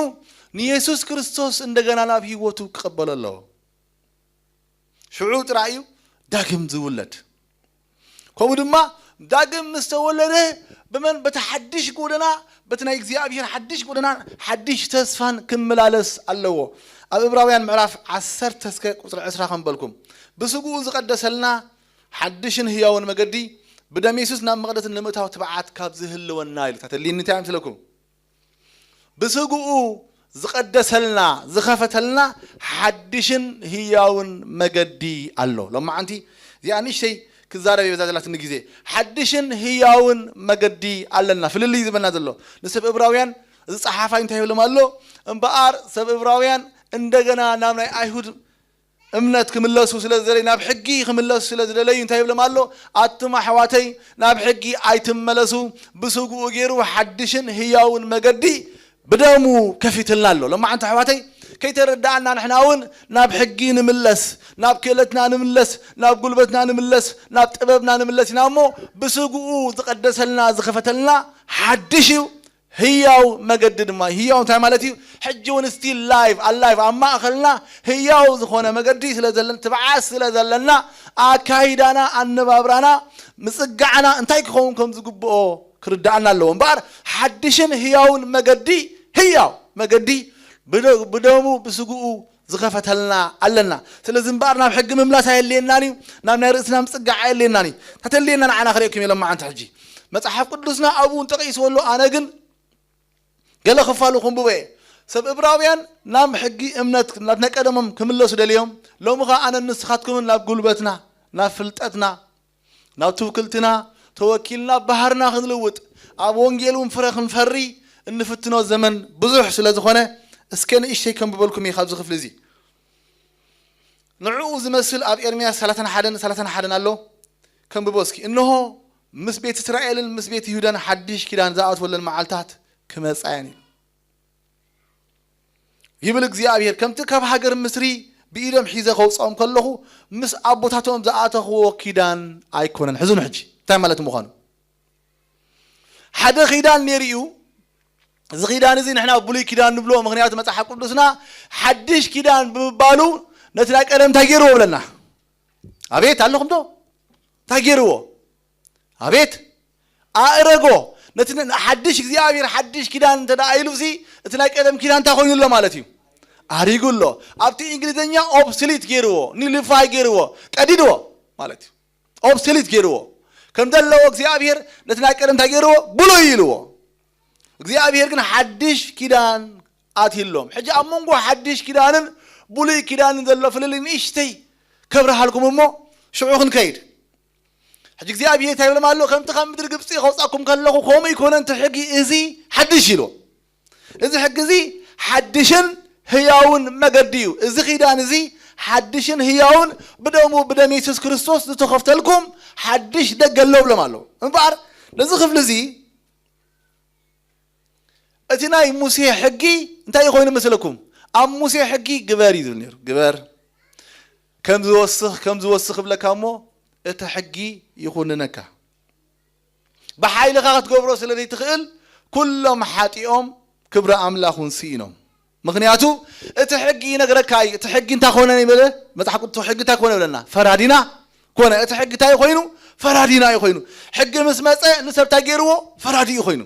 ንየሱስ ክርስቶስ እንደገና ናብ ህይወቱ ክቕበሎ ኣለዎ። ሽዑ ጥራይ እዩ ዳግም ዝውለድ። ከምኡ ድማ ዳግም ምስ ተወለደ ብመን በቲ ሓድሽ ጎደና በቲ ናይ እግዚኣብሔር ሓድሽ ጎደናን ሓድሽ ተስፋን ክመላለስ ኣለዎ። ኣብ ዕብራውያን ምዕራፍ ዓሰርተ እስከ ቁፅሪ ዕስራ ከም በልኩም፣ ብስግኡ ዝቐደሰልና ሓድሽን ህያውን መገዲ ብደም የሱስ ናብ መቕደስ ንምእታው ትብዓት ካብ ዝህልወና ኢሉ። ተተሊኒ እንታይ ምስለኩም? ብስግኡ ዝቐደሰልና ዝኸፈተልና ሓድሽን ህያውን መገዲ ኣሎ። ሎማዓንቲ እዚኣ ንእሽተይ ክዛረብ እየ በዛ ዘላትኒ ግዜ። ሓድሽን ህያውን መገዲ ኣለና። ፍልልይ ዝበልና ዘሎ ንሰብ እብራውያን እዚ ጸሓፋይ እንታይ ይብሎም ኣሎ? እምበኣር ሰብ እብራውያን እንደገና ናብ ናይ ኣይሁድ እምነት ክምለሱ ስለ ዝደለዩ፣ ናብ ሕጊ ክምለሱ ስለ ዝደለዩ እንታይ ይብሎም ኣሎ? ኣቱም ኣሕዋተይ፣ ናብ ሕጊ ኣይትመለሱ፣ ብስግኡ ገይሩ ሓድሽን ህያውን መገዲ ብደሙ ከፊትልና ኣሎ። ሎማዓንቲ ኣሕዋተይ፣ ከይተረዳኣና ንሕና እውን ናብ ሕጊ ንምለስ፣ ናብ ክእለትና ንምለስ፣ ናብ ጉልበትና ንምለስ፣ ናብ ጥበብና ንምለስ ኢና እሞ፣ ብስግኡ ዝቐደሰልና ዝኸፈተልና ሓድሽ እዩ። ህያው መገዲ ድማ እዩ። ህያው እንታይ ማለት እዩ? ሕጂ እውን still life፣ alive፣ ኣብ ማእኸልና ህያው ዝኾነ መገዲ ስለ ዘለን፣ ትብዓት ስለ ዘለና፣ ኣካይዳና፣ ኣነባብራና፣ ምጽጋዕና እንታይ ክኸውን ከም ዝግብኦ ክርዳኣና ኣለዎ። እምበኣር ሓድሽን ህያውን መገዲ፣ ህያው መገዲ ብደ-፣ ብደሙ ብስግኡ ዝኸፈተልና ኣለና። ስለዚ እምበኣር ናብ ሕጊ ምምላስ ኣየድልየናን እዩ፣ ናብ ናይ ርእስና ምጽጋዕ ኣየድልየናን እዩ። ተተልየና ንዓና ክርእየኩም እየ ሎማዓንቲ ሕጂ። መጽሓፍ ቅዱስና ኣብኡ እውን ጠቒስዎ ኣሎ። ኣነ ግን ገለ ክፋሉ ክንብቦ እየ። ሰብ እብራውያን ናብ ሕጊ እምነት፣ ናብ ናይ ቀደሞም ክምለሱ ደልዮም፣ ሎሚ ኸኣ ኣነን ንስኻትኩምን ናብ ጉልበትና፣ ናብ ፍልጠትና፣ ናብ ትውክልትና ተወኪልና ባህርና ክንልውጥ፣ ኣብ ወንጌል እውን ፍረ ክንፈሪ እንፍትኖ ዘመን ብዙሕ ስለ ዝኾነ፣ እስከ ንእሽተይ ከንብበልኩም እየ ካብዚ ክፍሊ እዚ። ንዕኡ ዝመስል ኣብ ኤርምያስ ሰላሳን ሓደን፣ ሰላሳን ሓደን ኣሎ። ከንብቦ እስኪ። እንሆ፣ ምስ ቤት እስራኤልን ምስ ቤት ይሁዳን ሓድሽ ኪዳን ዝኣትወለን መዓልታት ክመጻ እየን እዩ። ይብል እግዚኣብሔር፣ ከምቲ ካብ ሃገር ምስሪ ብኢዶም ሒዘ ከውፅኦም ከለኹ ምስ ኣቦታቶም ዝኣተኽዎ ኪዳን ኣይኮነን። ሕዝኑ ሕጂ እንታይ ማለት ምዃኑ። ሓደ ኪዳን ነይሩ እዩ። እዚ ኪዳን እዚ ንሕና ብሉይ ኪዳን ንብሎ፣ ምኽንያቱ መጽሓፍ ቅዱስና ሓድሽ ኪዳን ብምባሉ ነቲ ናይ ቀደም እንታይ ገይርዎ ብለና? ኣቤት ኣለኹም ዶ? እንታይ ገይርዎ? ኣቤት ኣእረጎ። ነቲ ን-፣ ሓድሽ እግዚኣብሔር ሓድሽ ኪዳን እንተ ደኣ ኢሉሲ፣ እቲ ናይ ቀደም ኪዳን እንታይ ኮይኑ ኣሎ ማለት እዩ? ኣሪጉ ኣሎ። ኣብቲ እንግሊዝኛ ኦብስሊት ገይርዎ፣ ኒሊፋይ ገይርዎ፣ ቀዲድዎ ማለት እዩ። ኦብስሊት ገይርዎ። ከም ዘለዎ እግዚኣብሔር ነቲ ናይ ቀደም እንታይ ገይርዎ? ብሉይ ኢልዎ። እግዚኣብሔር ግን ሓድሽ ኪዳን ኣትይሎም። ሕጂ ኣብ መንጎ ሓድሽ ኪዳንን ብሉይ ኪዳንን ዘሎ ፍልልይ ንእሽተይ ከብርሃልኩም እሞ ሽዑ ክንከይድ። ሕጂ እግዚኣብሔር እንታይ ይብሎም ኣሎ? ከምቲ ካብ ምድሪ ግብፂ ከውፃኩም ከለኹ ከምኡ ይኮነ፣ እቲ ሕጊ እዚ ሓድሽ ኢሉ። እዚ ሕጊ እዚ ሓድሽን ህያውን መገዲ እዩ። እዚ ኪዳን እዚ ሓድሽን ህያውን ብደሙ፣ ብደም የሱስ ክርስቶስ ዝተኸፍተልኩም ሓድሽ ደገ ኣሎ ብሎም ኣሎ። እምበኣር ነዚ ክፍሊ እዚ እቲ ናይ ሙሴ ሕጊ እንታይ ኮይኑ መስለኩም? ኣብ ሙሴ ሕጊ ግበር እዩ ዝብል ነይሩ። ግበር፣ ከም ዝወስኽ፣ ከም ዝወስኽ እብለካ እሞ እቲ ሕጊ ይኹንነካ። ብሓይልኻ ክትገብሮ ስለ ዘይትኽእል ኩሎም ሓጢኦም ክብሪ ኣምላኽ እውን ስኢኖም። ምኽንያቱ እቲ ሕጊ ይነግረካ እዩ። እቲ ሕጊ እንታይ ኮነ ይበለ? መጽሓፍ ቅዱስ ሕጊ እንታይ ኮነ ይብለና? ፈራዲና ኮነ። እቲ ሕጊ እንታይ ኮይኑ? ፈራዲና እዩ ኮይኑ። ሕጊ ምስ መጸ ንሰብ እንታይ ገይርዎ? ፈራዲ እዩ ኮይኑ።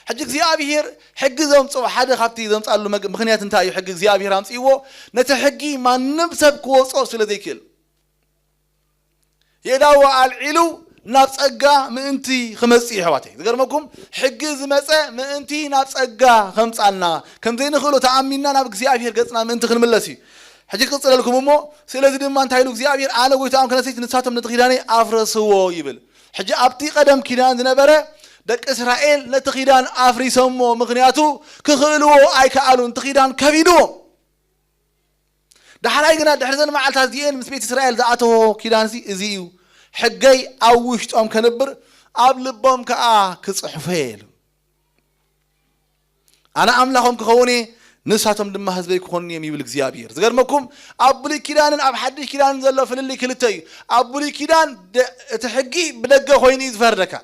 ሕጂ እግዚኣብሔር ሕጊ ዘምጽኦ ሓደ ካብቲ ዘምጻሉ መግ-፣ ምኽንያት እንታይ እዩ? ሕጊ እግዚኣብሔር ኣምጽእዎ ነቲ ሕጊ ማንም ሰብ ክወጾ ስለ ዘይክእል። የእዳዉ ኣልዒሉ ናብ ጸጋ ምእንቲ ክመጽእ እዩ፣ ኣሕዋተይ። ዝገርመኩም፣ ሕጊ ዝመጸ ምእንቲ ናብ ጸጋ ከምጻና፣ ከም ዘይንኽእሎ ተኣሚንና ናብ እግዚኣብሔር ገጽና ምእንቲ ክንምለስ እዩ። ሕጂ ክቕጽለልኩም እሞ፣ ስለዚ ድማ እንታይ ኢሉ እግዚኣብሔር? "ኣነ ጎይታኦም ክነስይት ንሳቶም ነቲ ኪዳነይ ኣፍረስዎ" ይብል። ሕጂ ኣብቲ ቀደም ኪዳን ዝነበረ ደቂ እስራኤል ነቲ ኪዳን ኣፍሪሶሞ፣ ምኽንያቱ ክኽእልዎ ኣይከኣሉን፣ እቲ ኪዳን ከቢድዎም። ዳሕራይ ግና ድሕሪ ዘን መዓልታት እዚኤን ምስ ቤት እስራኤል ዝኣተዎ ኪዳንሲ እዚ እዩ፣ ሕገይ ኣብ ውሽጦም ከንብር ኣብ ልቦም ከኣ ክጽሕፎ እየ ኢሉ። ኣነ ኣምላኾም ክኸውን እየ፣ ንሳቶም ድማ ህዝበይ ክኾኑ እዮም ይብል እግዚኣብሔር። ዝገርመኩም፣ ኣብ ብሉይ ኪዳንን ኣብ ሓድሽ ኪዳንን ዘሎ ፍልልይ ክልተ እዩ። ኣብ ብሉይ ኪዳን ደ-፣ እቲ ሕጊ ብደገ ኮይኑ እዩ ዝፈርደካ።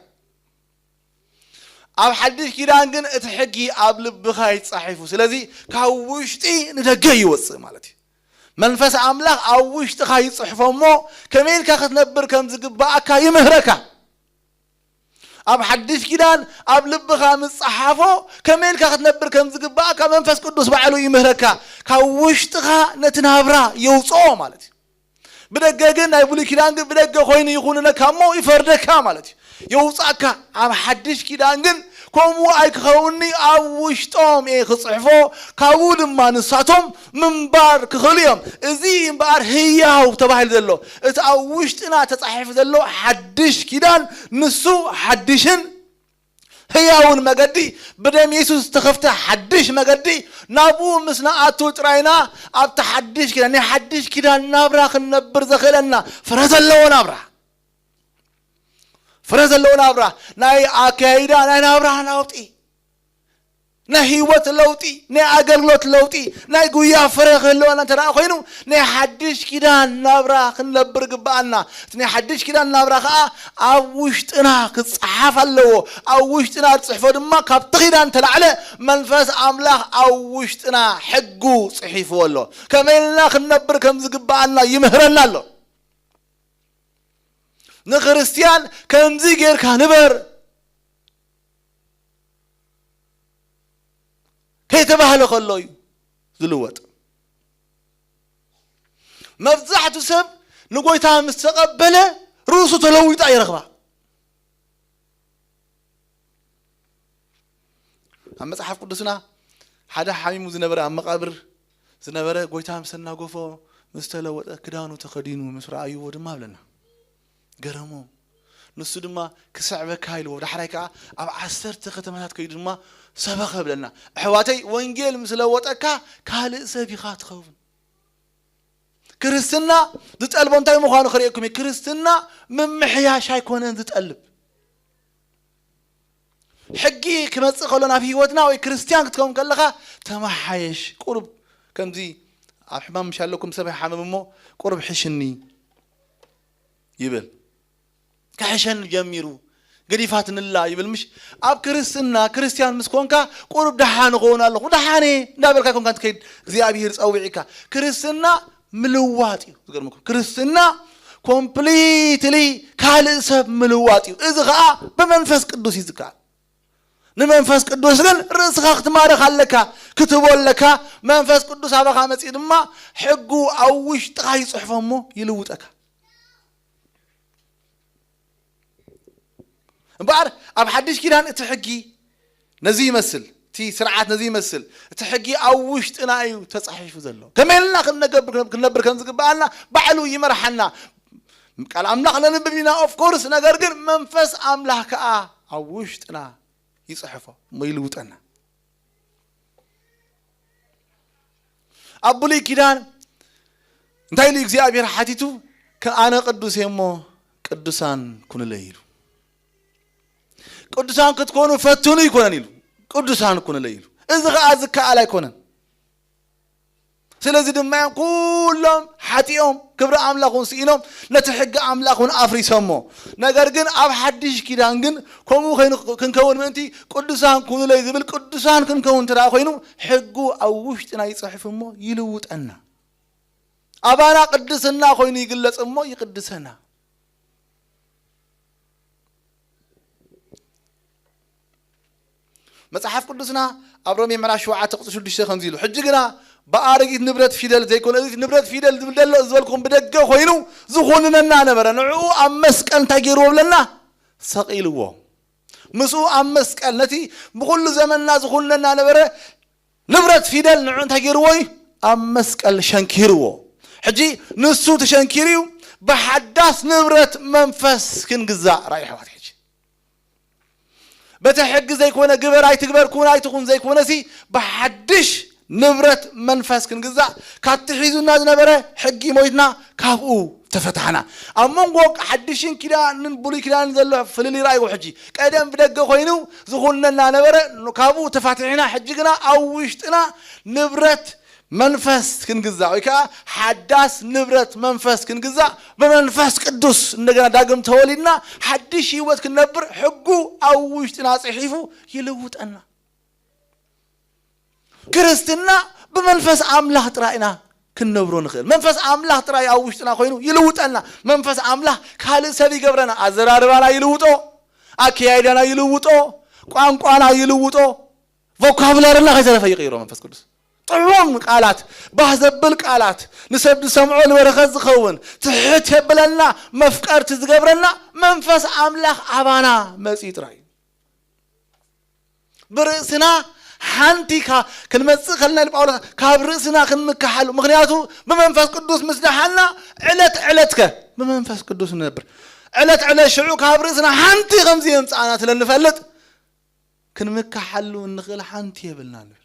ኣብ ሓድሽ ኪዳን ግን እቲ ሕጊ ኣብ ልብኻ እዩ ተጻሒፉ። ስለዚ ካብ ውሽጢ ንደገ ይወጽእ ማለት እዩ። መንፈስ ኣምላኽ ኣብ ውሽጥኻ ይጽሕፎ እሞ ከመይ ኢልካ ክትነብር ከም ዝግባኣካ ይምህረካ። ኣብ ሓድሽ ኪዳን ኣብ ልብኻ ምስ ጸሓፎ ከመይ ኢልካ ክትነብር ከም ዝግባእካ መንፈስ ቅዱስ ባዕሉ ይምህረካ። ካብ ውሽጥኻ ነቲ ናብራ የውጽኦ ማለት እዩ። ብደገ ግን ናይ ብሉይ ኪዳን ግን ብደገ ኮይኑ ይኹንነካ እሞ ይፈርደካ ማለት እዩ። የውጻእካ። ኣብ ሓድሽ ኪዳን ግን ከምኡ ኣይክኸውንኒ ኣብ ውሽጦም እየ ክጽሕፎ፣ ካብኡ ድማ ንሳቶም ምንባር ክኽእሉ እዮም። እዚ እምበኣር ህያው ተባሂሉ ዘሎ፣ እቲ ኣብ ውሽጥና ተጻሒፉ ዘሎ ሓድሽ ኪዳን፣ ንሱ ሓድሽን ህያውን መገዲ፣ ብደም የሱስ ዝተኸፍተ ሓድሽ መገዲ፣ ናብኡ ምስ ንኣቱ ጥራይና ኣብቲ ሓድሽ ኪዳን፣ ናይ ሓድሽ ኪዳን ናብራ ክንነብር ዘኽእለና ፍረ ዘለዎ ናብራ። ፍረ ዘለዎ ናብራ፣ ናይ ኣካይዳ፣ ናይ ናብራ ለውጢ፣ ናይ ህይወት ለውጢ፣ ናይ ኣገልግሎት ለውጢ፣ ናይ ጉያ ፍረ ክህልወና እንተ ደኣ ኮይኑ፣ ናይ ሓድሽ ኪዳን ናብራ ክንነብር ግብኣና። እቲ ናይ ሓድሽ ኪዳን ናብራ ኸኣ ኣብ ውሽጥና ክጸሓፍ ኣለዎ። ኣብ ውሽጥና ዝጽሕፎ ድማ ካብቲ ኪዳን ተላዕለ መንፈስ ኣምላኽ ኣብ ውሽጥና ሕጉ ጽሒፍዎ ኣሎ። ከመይ ኢልና ክንነብር ከም ዝግብኣና ይምህረና ኣሎ። ንክርስትያን ከምዚ ጌርካ ንበር ከይተባህለ ከሎ እዩ ዝልወጥ። መብዛሕቱ ሰብ ንጎይታ ምስ ተቐበለ ርእሱ ተለዊጣ ይረኽባ። ኣብ መጽሓፍ ቅዱስና ሓደ ሓሚሙ ዝነበረ፣ ኣብ መቓብር ዝነበረ፣ ጎይታ ምስ ተናገፎ፣ ምስ ተለወጠ፣ ክዳኑ ተኸዲኑ ምስ ረኣይዎ ድማ ብለና፣ ገረሞ። ንሱ ድማ ክስዕበካ ኢልዎ፣ ዳሕራይ ከኣ ኣብ ዓሰርተ ከተማታት ከይዱ ድማ ሰበኸ ብለና። ኣሕዋተይ፣ ወንጌል ምስ ለወጠካ ካልእ ሰብ ኢኻ ትኸውን። ክርስትና ዝጠልቦ እንታይ ምዃኑ ክርእየኩም እየ። ክርስትና ምምሕያሽ ኣይኮነን ዝጠልብ። ሕጊ ክመጽእ ከሎ ናብ ህይወትና ወይ ክርስትያን ክትከውን ከለኻ ተመሓየሽ። ቁሩብ ከምዚ ኣብ ሕማም ምሽ ኣለኩም፣ ሰብ ይሓምም እሞ ቁሩብ ሕሽኒ ይብል። ክሕሸኒ ጀሚሩ፣ ገዲፋትንላ ይብል ምሽ። ኣብ ክርስትና ክርስትያን ምስ ኮንካ ቁሩብ ደሓን እኸውን ኣለኹ፣ ደሓነ እንዳበልካ ኮንካ ትከይድ። እግዚኣብሔር ጸዊዕካ። ክርስትና ምልዋጥ እዩ። ዝገርመኩም፣ ክርስትና ኮምፕሊትሊ ካልእ ሰብ ምልዋጥ እዩ። እዚ ኸኣ ብመንፈስ ቅዱስ እዩ ዝከኣል። ንመንፈስ ቅዱስ ግን ርእስኻ ክትማርኽ ኣለካ፣ ክትቦ ኣለካ። መንፈስ ቅዱስ ኣባኻ መጺኡ ድማ ሕጉ ኣብ ውሽጥኻ ይጽሕፎ እሞ ይልውጠካ። እምበኣር ኣብ ሓድሽ ኪዳን እቲ ሕጊ ነዚ ይመስል፣ እቲ ስርዓት ነዚ ይመስል። እቲ ሕጊ ኣብ ውሽጥና እዩ ተጻሒፉ ዘሎ። ከመይ ኢልና ክንነገብር-፣ ክንነብር ከም ዝግብኣና ባዕሉ ይመርሓና። ቃል ኣምላኽ ነንብብ ኢና፣ ኦፍ ኮርስ፣ ነገር ግን መንፈስ ኣምላኽ ከኣ ኣብ ውሽጥና ይጽሕፎ እሞ ይልውጠና። ኣብ ብሉይ ኪዳን እንታይ ኢሉ እግዚኣብሔር ሓቲቱ? ከኣነ ቅዱስ እየ እሞ ቅዱሳን ኩኑለይ ኢሉ። ቅዱሳን ክትኮኑ ፈትኑ ኣይኮነን ኢሉ፣ ቅዱሳን ኩኑለይ ኢሉ። እዚ ኸኣ ዝከኣል ኣይኮነን። ስለዚ ድማ እዮም ኩሎም ሓጢኦም፣ ክብሪ ኣምላኽ እውን ስኢኖም፣ ነቲ ሕጊ ኣምላኽ እውን ኣፍሪሶሞ። ነገር ግን ኣብ ሓድሽ ኪዳን ግን ከምኡ ኮይኑ ክንከውን ምእንቲ ቅዱሳን ኩኑለይ ዝብል፣ ቅዱሳን ክንከውን እንተ ደኣ ኮይኑ ሕጉ ኣብ ውሽጥና ይጽሕፍ እሞ ይልውጠና። ኣባና ቅድስና ኮይኑ ይግለጽ እሞ ይቅድሰና። መጽሓፍ ቅዱስና ኣብ ሮሜ ምዕራፍ ሸውዓተ ቁጽሪ ሽዱሽተ ከምዚ ኢሉ፣ ሕጂ ግና ብኣረጊት ንብረት ፊደል ዘይኮነ፣ እዚ ንብረት ፊደል ዝብል ዘሎ፣ እዚ ዝበልኩም ብደገ ኮይኑ ዝኹንነና ነበረ። ንዕኡ ኣብ መስቀል እንታይ ገይርዎ ብለና? ሰቒልዎ። ምስኡ ኣብ መስቀል ነቲ ብኹሉ ዘመንና ዝኹንነና ነበረ ንብረት ፊደል ንዑ እንታይ ገይርዎ እዩ? ኣብ መስቀል ሸንኪርዎ። ሕጂ ንሱ ተሸንኪሩ እዩ፣ ብሓዳስ ንብረት መንፈስ ክንግዛእ። ራእይ ኣሕዋት፣ ሕጂ በቲ ሕጊ ዘይኮነ ግበር ኣይትግበር፣ ኩን ኣይትኹን ዘይኮነ ሲ፣ ብሓድሽ ንብረት መንፈስ ክንግዛእ፣ ካብቲ ሒዙና ዝነበረ ሕጊ ሞይትና ካብኡ ተፈታሕና። ኣብ መንጎ ሓድሽን ኪዳንን ብሉይ ኪዳንን ዘሎ ፍልልይ ራእይዎ። ሕጂ ቀደም ብደገ ኮይኑ ዝኹንነና ነበረ፣ ካብኡ ተፋቲሕና። ሕጂ ግና ኣብ ውሽጥና ንብረት መንፈስ ክንግዛእ፣ ወይ ከዓ ሓዳስ ንብረት መንፈስ ክንግዛእ፣ ብመንፈስ ቅዱስ እንደገና ዳግም ተወሊድና ሓድሽ ህይወት ክንነብር ሕጉ ኣብ ውሽጥና ጽሒፉ ይልውጠና። ክርስትና ብመንፈስ ኣምላኽ ጥራይ ኢና ክንነብሮ ንኽእል። መንፈስ ኣምላኽ ጥራይ ኣብ ውሽጥና ኮይኑ ይልውጠና። መንፈስ ኣምላኽ ካልእ ሰብ ይገብረና። ኣዘራርባና ይልውጦ፣ ኣከያይዳና ይልውጦ፣ ቋንቋና ይልውጦ፣ ቮካብላርና ከይተረፈ ይቕይሮ መንፈስ ቅዱስ። ጥዑም ቃላት፣ ባህ ዘብል ቃላት፣ ንሰብ ዝሰምዖ ንበረኸት ዝኸውን፣ ትሕት የብለና፣ መፍቀርቲ ዝገብረና መንፈስ ኣምላኽ ኣባና መጺኡ ጥራይ እዩ። ብርእስና ሓንቲ ካ-፣ ክንመጽእ ከለና ኢሉ ጳውሎስ ካብ ርእስና ክንምከሓሉ። ምኽንያቱ ብመንፈስ ቅዱስ ምስ ደሓና ዕለት ዕለትከ ብመንፈስ ቅዱስ ንነብር። ዕለት ዕለት ሽዑ ካብ ርእስና ሓንቲ ከምዚ የምጽኣና ስለ እንፈልጥ ክንምከሓሉ እንኽእል ሓንቲ የብልና ንብል።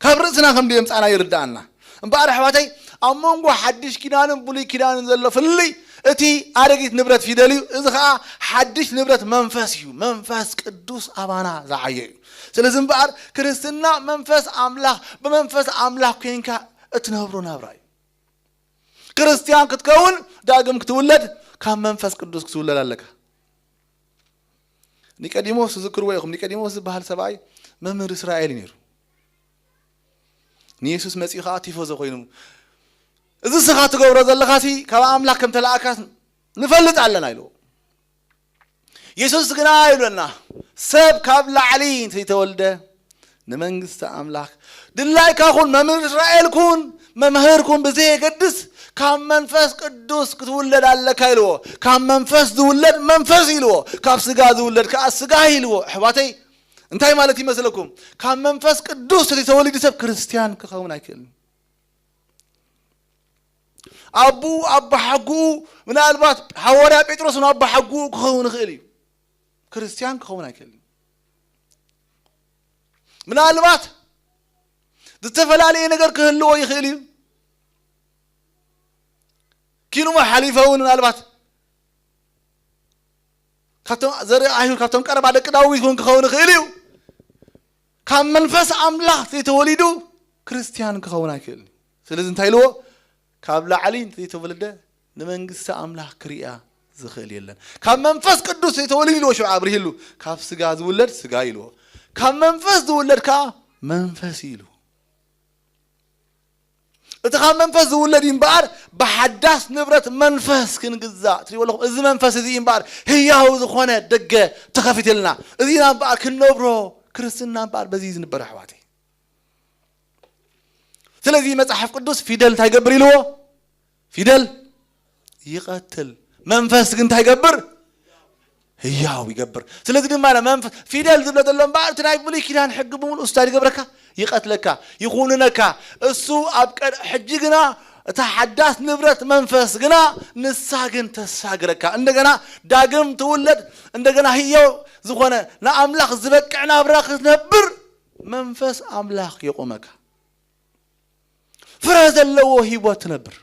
ካብ ርእስና ከም ድየምጻና ይርዳኣና። እምበኣር ኣሕዋተይ ኣብ መንጎ ሓድሽ ኪዳንን ብሉይ ኪዳንን ዘሎ ፍልልይ እቲ ኣረጊት ንብረት ፊደል እዩ። እዚ ኸዓ ሓድሽ ንብረት መንፈስ እዩ። መንፈስ ቅዱስ ኣባና ዝዓየ እዩ። ስለዚ እምበኣር ክርስትና መንፈስ ኣምላኽ ብመንፈስ ኣምላኽ ኮንካ እትነብሮ ናብራ እዩ። ክርስትያን ክትከውን ዳግም ክትውለድ ካብ መንፈስ ቅዱስ ክትውለድ ኣለካ። ኒቆዲሞስ ትዝክርዎ ኢኹም። ኒቆዲሞስ ዝበሃል ሰብኣይ መምህር እስራኤል እዩ ነይሩ። ንየሱስ መጺኡ ኸዓ ቲፎዞ ኮይኑ፣ "እዚ ስኻ ትገብሮ ዘለኻሲ ካብ ኣምላኽ ከም ተለኣካ ንፈልጥ ኣለና" ኢልዎ። የሱስ ግና ይብለና፣ "ሰብ ካብ ላዕሊ እንተይተወልደ ንመንግስቲ ኣምላኽ ድላይካ ኩን፣ መምህር እስራኤል ኩን፣ መምህር ኩን ብዘየገድስ ካብ መንፈስ ቅዱስ ክትውለድ ኣለካ" ኢልዎ። ካብ መንፈስ ዝውለድ መንፈስ ኢልዎ፣ ካብ ስጋ ዝውለድ ከዓ ስጋ ኢልዎ። ኣሕዋተይ እንታይ ማለት ይመስለኩም? ካብ መንፈስ ቅዱስ ዘይተወሊዱ ሰብ ክርስትያን ክኸውን ኣይክእልን። ኣቡ ኣባሓጉኡ ምናልባት ሃዋርያ ጴጥሮስ ን ኣባሓጉኡ ክኸውን ይኽእል እዩ። ክርስትያን ክኸውን ኣይክእልን። ምናልባት ዝተፈላለየ ነገር ክህልዎ ይኽእል እዩ። ኪኑሞ ሓሊፈ እውን ምናልባት ካብቶም ዘርኢ ኣይሁድ፣ ካብቶም ቀረባ ደቂ ዳዊት እውን ክኸውን ይኽእል እዩ። ካብ መንፈስ ኣምላኽ ዘይተወሊዱ ክርስትያን ክኸውን ኣይክእልን። ስለዚ እንታይ ኢልዎ? ካብ ላዕሊ ዘይተወለደ ንመንግስቲ ኣምላኽ ክሪኣ ዝኽእል የለን። ካብ መንፈስ ቅዱስ ዘይተወሊዱ ኢልዎ ሽዑ ኣብርሂሉ፣ ካብ ስጋ ዝውለድ ስጋ ኢልዎ፣ ካብ መንፈስ ዝውለድ ከዓ መንፈስ ኢሉ። እቲ ካብ መንፈስ ዝውለድ እዩ እምበኣር ብሓዳስ ንብረት መንፈስ ክንግዛእ። ትሪእዎ ኣለኹም? እዚ መንፈስ እዚ እዩ እምበኣር ህያው ዝኾነ ደገ ተኸፊትልና። እዚ ኢና እምበኣር ክንነብሮ፣ ክርስትና እምበኣር በዚ እዩ ዝንበር ኣሕዋተይ። ስለዚ መጽሓፍ ቅዱስ ፊደል እንታይ ይገብር ኢልዎ? ፊደል ይቐትል። መንፈስ ግን እንታይ ይገብር? ህያው ይገብር። ስለዚ ድማ መንፈስ ፊደል ዝብሎ ዘሎ እምበኣር እቲ ናይ ብሉይ ኪዳን ሕጊ ብምሉእ እንታይ ይገብረካ? ይቐትለካ፣ ይኹንነካ። እሱ ኣብ ቀድ-፣ ሕጂ ግና እታ ሓዳስ ንብረት መንፈስ ግና ንሳ ግን ተሳግረካ። እንደገና ዳግም ትውለድ፣ እንደገና ህያው ዝኾነ ንኣምላኽ ዝበቅዕ ናብራ ክትነብር መንፈስ ኣምላኽ የቑመካ። ፍረ ዘለዎ ህይወት ትነብር።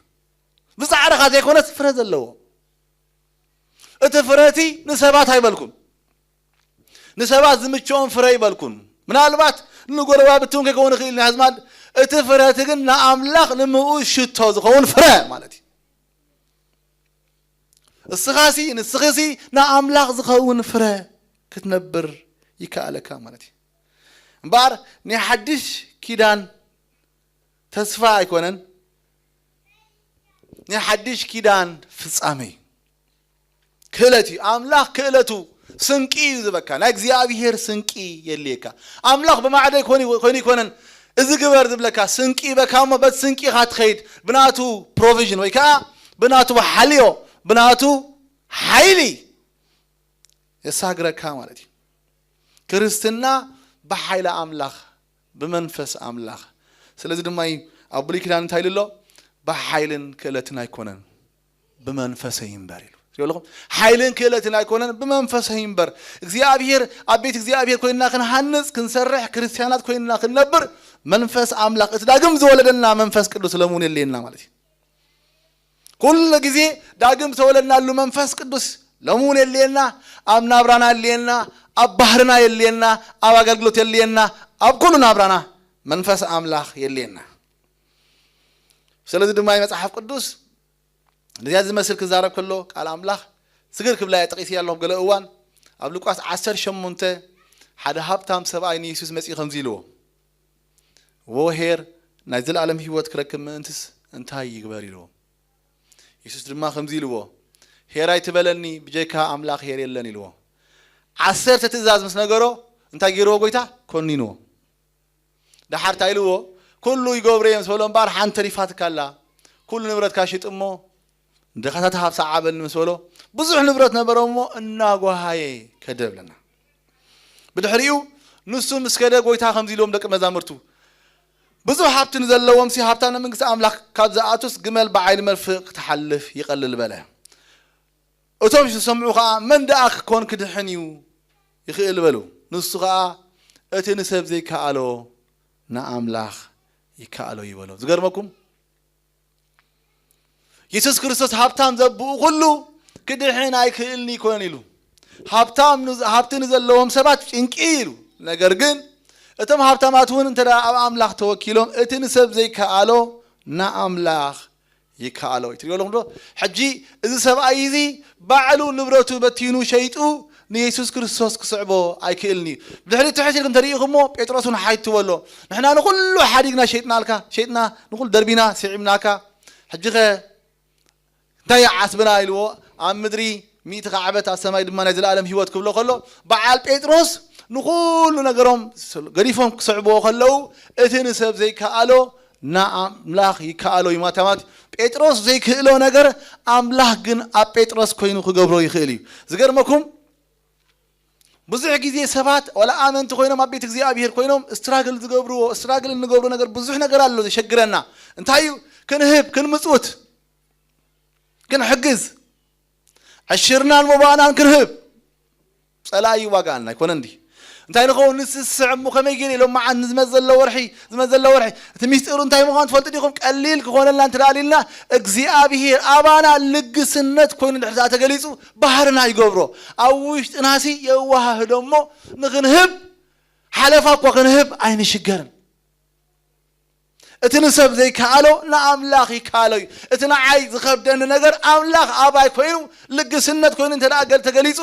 ብጻዕርኻ ዘይኮነስ ፍረ ዘለዎ። እቲ ፍረ እቲ ንሰባት ኣይበልኩን። ንሰባት ዝምችኦም ፍረ ይበልኩን። ምናልባት ንጎረባብቲ እውን ከይከውን ይኽእል፣ ንኣዝማድ። እቲ ፍረ እቲ ግን ንኣምላኽ ንምኡ ሽቶ ዝኸውን ፍረ ማለት እዩ። እስኻሲ ንስኺሲ ንኣምላኽ ዝኸውን ፍረ ክትነብር ይከኣለካ ማለት እዩ። እምበኣር ናይ ሓድሽ ኪዳን ተስፋ ኣይኮነን፣ ናይ ሓድሽ ኪዳን ፍጻመ እዩ። ክእለት እዩ። ኣምላኽ ክእለቱ ስንቂ እዩ ዝበካ። ናይ እግዚኣብሄር ስንቂ የድልየካ። ኣምላኽ ብማዕዶ ኮይኑ፣ ኮይኑ ኣይኮነን እዚ ግበር ዝብለካ፣ ስንቂ ይበካ እሞ በቲ ስንቂ ኢኻ ትኸይድ። ብናቱ ፕሮቪዥን ወይ ከዓ ብናቱ ሓልዮ፣ ብናቱ ሓይሊ የሳግረካ ማለት እዩ። ክርስትና ብሓይሊ ኣምላኽ፣ ብመንፈስ ኣምላኽ። ስለዚ ድማ እዩ ኣብ ብሉይ ኪዳን እንታይ ኢሉ ኣሎ? "ብሓይልን ክእለትን ኣይኮነን፣ ብመንፈሰይ እምበር" ኢሉ። ትሪእዎ ኣለኹም? ሓይልን ክእለትን ኣይኮነን፣ ብመንፈሰይ እምበር። እግዚኣብሄር፣ ኣብ ቤት እግዚኣብሄር ኮይንና ክንሃንጽ፣ ክንሰርሕ፣ ክርስትያናት ኮይንና ክንነብር፣ መንፈስ ኣምላኽ፣ እቲ ዳግም ዝወለደና መንፈስ ቅዱስ ሎም እውን የድልየና ማለት እዩ። ኩሉ ግዜ ዳግም ዝተወለድናሉ መንፈስ ቅዱስ ሎም እውን የድልየና፣ ኣብ ናብራና የድልየና፣ ኣብ ባህርና የድልየና፣ ኣብ ኣገልግሎት የድልየና፣ ኣብ ኩሉ ናብራና መንፈስ ኣምላኽ የድልየና። ስለዚ ድማ መጽሓፍ ቅዱስ ነዚኣ ዝመስል ክዛረብ ከሎ ቃል ኣምላኽ ስግር ክብላ እየ ጠቒሰያ ኣለኹ ገለ እዋን። ኣብ ሉቃስ ዓሰርተ ሸሞንተ ሓደ ሃብታም ሰብኣይ ንየሱስ መጺኡ ከምዚ ኢልዎ፣ "ዎ ኄር ናይ ዘለኣለም ህይወት ክረክብ ምእንትስ እንታይ ይግበር?" ኢልዎ። የሱስ ድማ ከምዚ ኢልዎ፣ "ኄር ኣይትበለኒ፣ ብጀካ ኣምላኽ ኄር የለን" ኢልዎ። ዓሰርተ ትእዛዝ ምስ ነገሮ እንታይ ገይርዎ ጎይታ? ኮኒንዎ። ደሓር እንታይ ኢልዎ? ኩሉ ይገብሮ እየ ምስ በሎ እምበኣር ሓንቲ ተሪፋትካ ኣላ። ኩሉ ንብረትካ ሽጥ እሞ ንድኻታት ሃብ ሰዓበኒ ምስ በሎ ብዙሕ ንብረት ነበሮ እሞ እናጓሃየ ከደ ብለና። ብድሕሪኡ ንሱ ምስ ከደ ጎይታ ከምዚ ኢልዎም ደቂ መዛሙርቱ፣ ብዙሕ ሃብቲ ንዘለዎም ሲ ሃብታ ንመንግስቲ ኣምላኽ ካብ ዝኣቱስ ግመል ብዓይሊ መርፍእ ክትሓልፍ ይቐልል በለ። እቶም ዝሰምዑ ኸዓ መን ደኣ ክኮን ክድሕን እዩ ይኽእል በሉ። ንሱ ኸዓ እቲ ንሰብ ዘይከኣሎ ንኣምላኽ ይከኣሎ እዩ በሎ። ዝገርመኩም የሱስ ክርስቶስ ሃብታም ዘብኡ ኩሉ ክድሕን ኣይክእልን ይኮን ኢሉ። ሃብታም ንዝ- ሃብቲ ንዘለዎም ሰባት ጭንቂ ኢሉ። ነገር ግን እቶም ሃብታማት እውን እንተ ደኣ ኣብ ኣምላኽ ተወኪሎም እቲ ንሰብ ዘይከኣሎ ንኣምላኽ ይከኣሎ እዩ። ትሪኦ ኣለኹም ዶ? ሕጂ እዚ ሰብኣይ እዚ ባዕሉ ንብረቱ በቲኑ ሸይጡ ንየሱስ ክርስቶስ ክስዕቦ ኣይክእልን እዩ። ብድሕሪት ትሕት ኢልኩም ተሪኢኹሞ ጴጥሮስ እውን ሓይቱ በሎ። ንሕና ንኹሉ ሓዲግና ሸይጥናልካ፣ ሸይጥና ንኹሉ ደርቢና ስዒብናካ። ሕጂ ኸ እንታይ ዓስብና ኢልዎ ኣብ ምድሪ ሚእቲ ካዕበት ኣብ ሰማይ ድማ ናይ ዘለኣለም ህይወት ክብሎ ከሎ በዓል ጴጥሮስ ንኹሉ ነገሮም ገዲፎም ክስዕብዎ ከለዉ እቲ ንሰብ ዘይከኣሎ ንኣምላኽ ይከኣሎ እዩ። ማታ ማለት ጴጥሮስ ዘይክእሎ ነገር ኣምላኽ ግን ኣብ ጴጥሮስ ኮይኑ ክገብሮ ይኽእል እዩ። ዝገርመኩም ብዙሕ ግዜ ሰባት ዋላ ኣመንቲ ኮይኖም ኣብ ቤት እግዚኣብሔር ኮይኖም ስትራግል ዝገብርዎ ስትራግል እንገብሮ ነገር ብዙሕ ነገር ኣሎ ዘሸግረና። እንታይ እዩ? ክንህብ፣ ክንምጽውት፣ ክንሕግዝ፣ ዕሽርናን መባእናን ክንህብ ጸላኢ ይዋጋኣልና ኣይኮነ እንዲ እንታይ ንኸውን ንስስዕ እሞ ከመይ ገይረ ኢሎም መዓት ንዝመት ዘሎ ወርሒ ዝመት ዘሎ ወርሒ እቲ ሚስጢሩ እንታይ ምዃኑ ትፈልጡ ዲኹም? ቀሊል ክኾነልና እንተ ደኣ ኢልና እግዚኣብሔር ኣባና ልግስነት ኮይኑ እንድሕር ደኣ ተገሊጹ ባህርና ይገብሮ። ኣብ ውሽጥናሲ የዋህዶ እሞ ንኽንህብ ሓለፋ እኳ ክንህብ ኣይንሽገርን። እቲ ንሰብ ዘይከኣሎ ንኣምላኽ ይከኣሎ እዩ። እቲ ንዓይ ዝኸብደኒ ነገር ኣምላኽ ኣባይ ኮይኑ ልግስነት ኮይኑ እንተ ደኣ ገል ተገሊጹ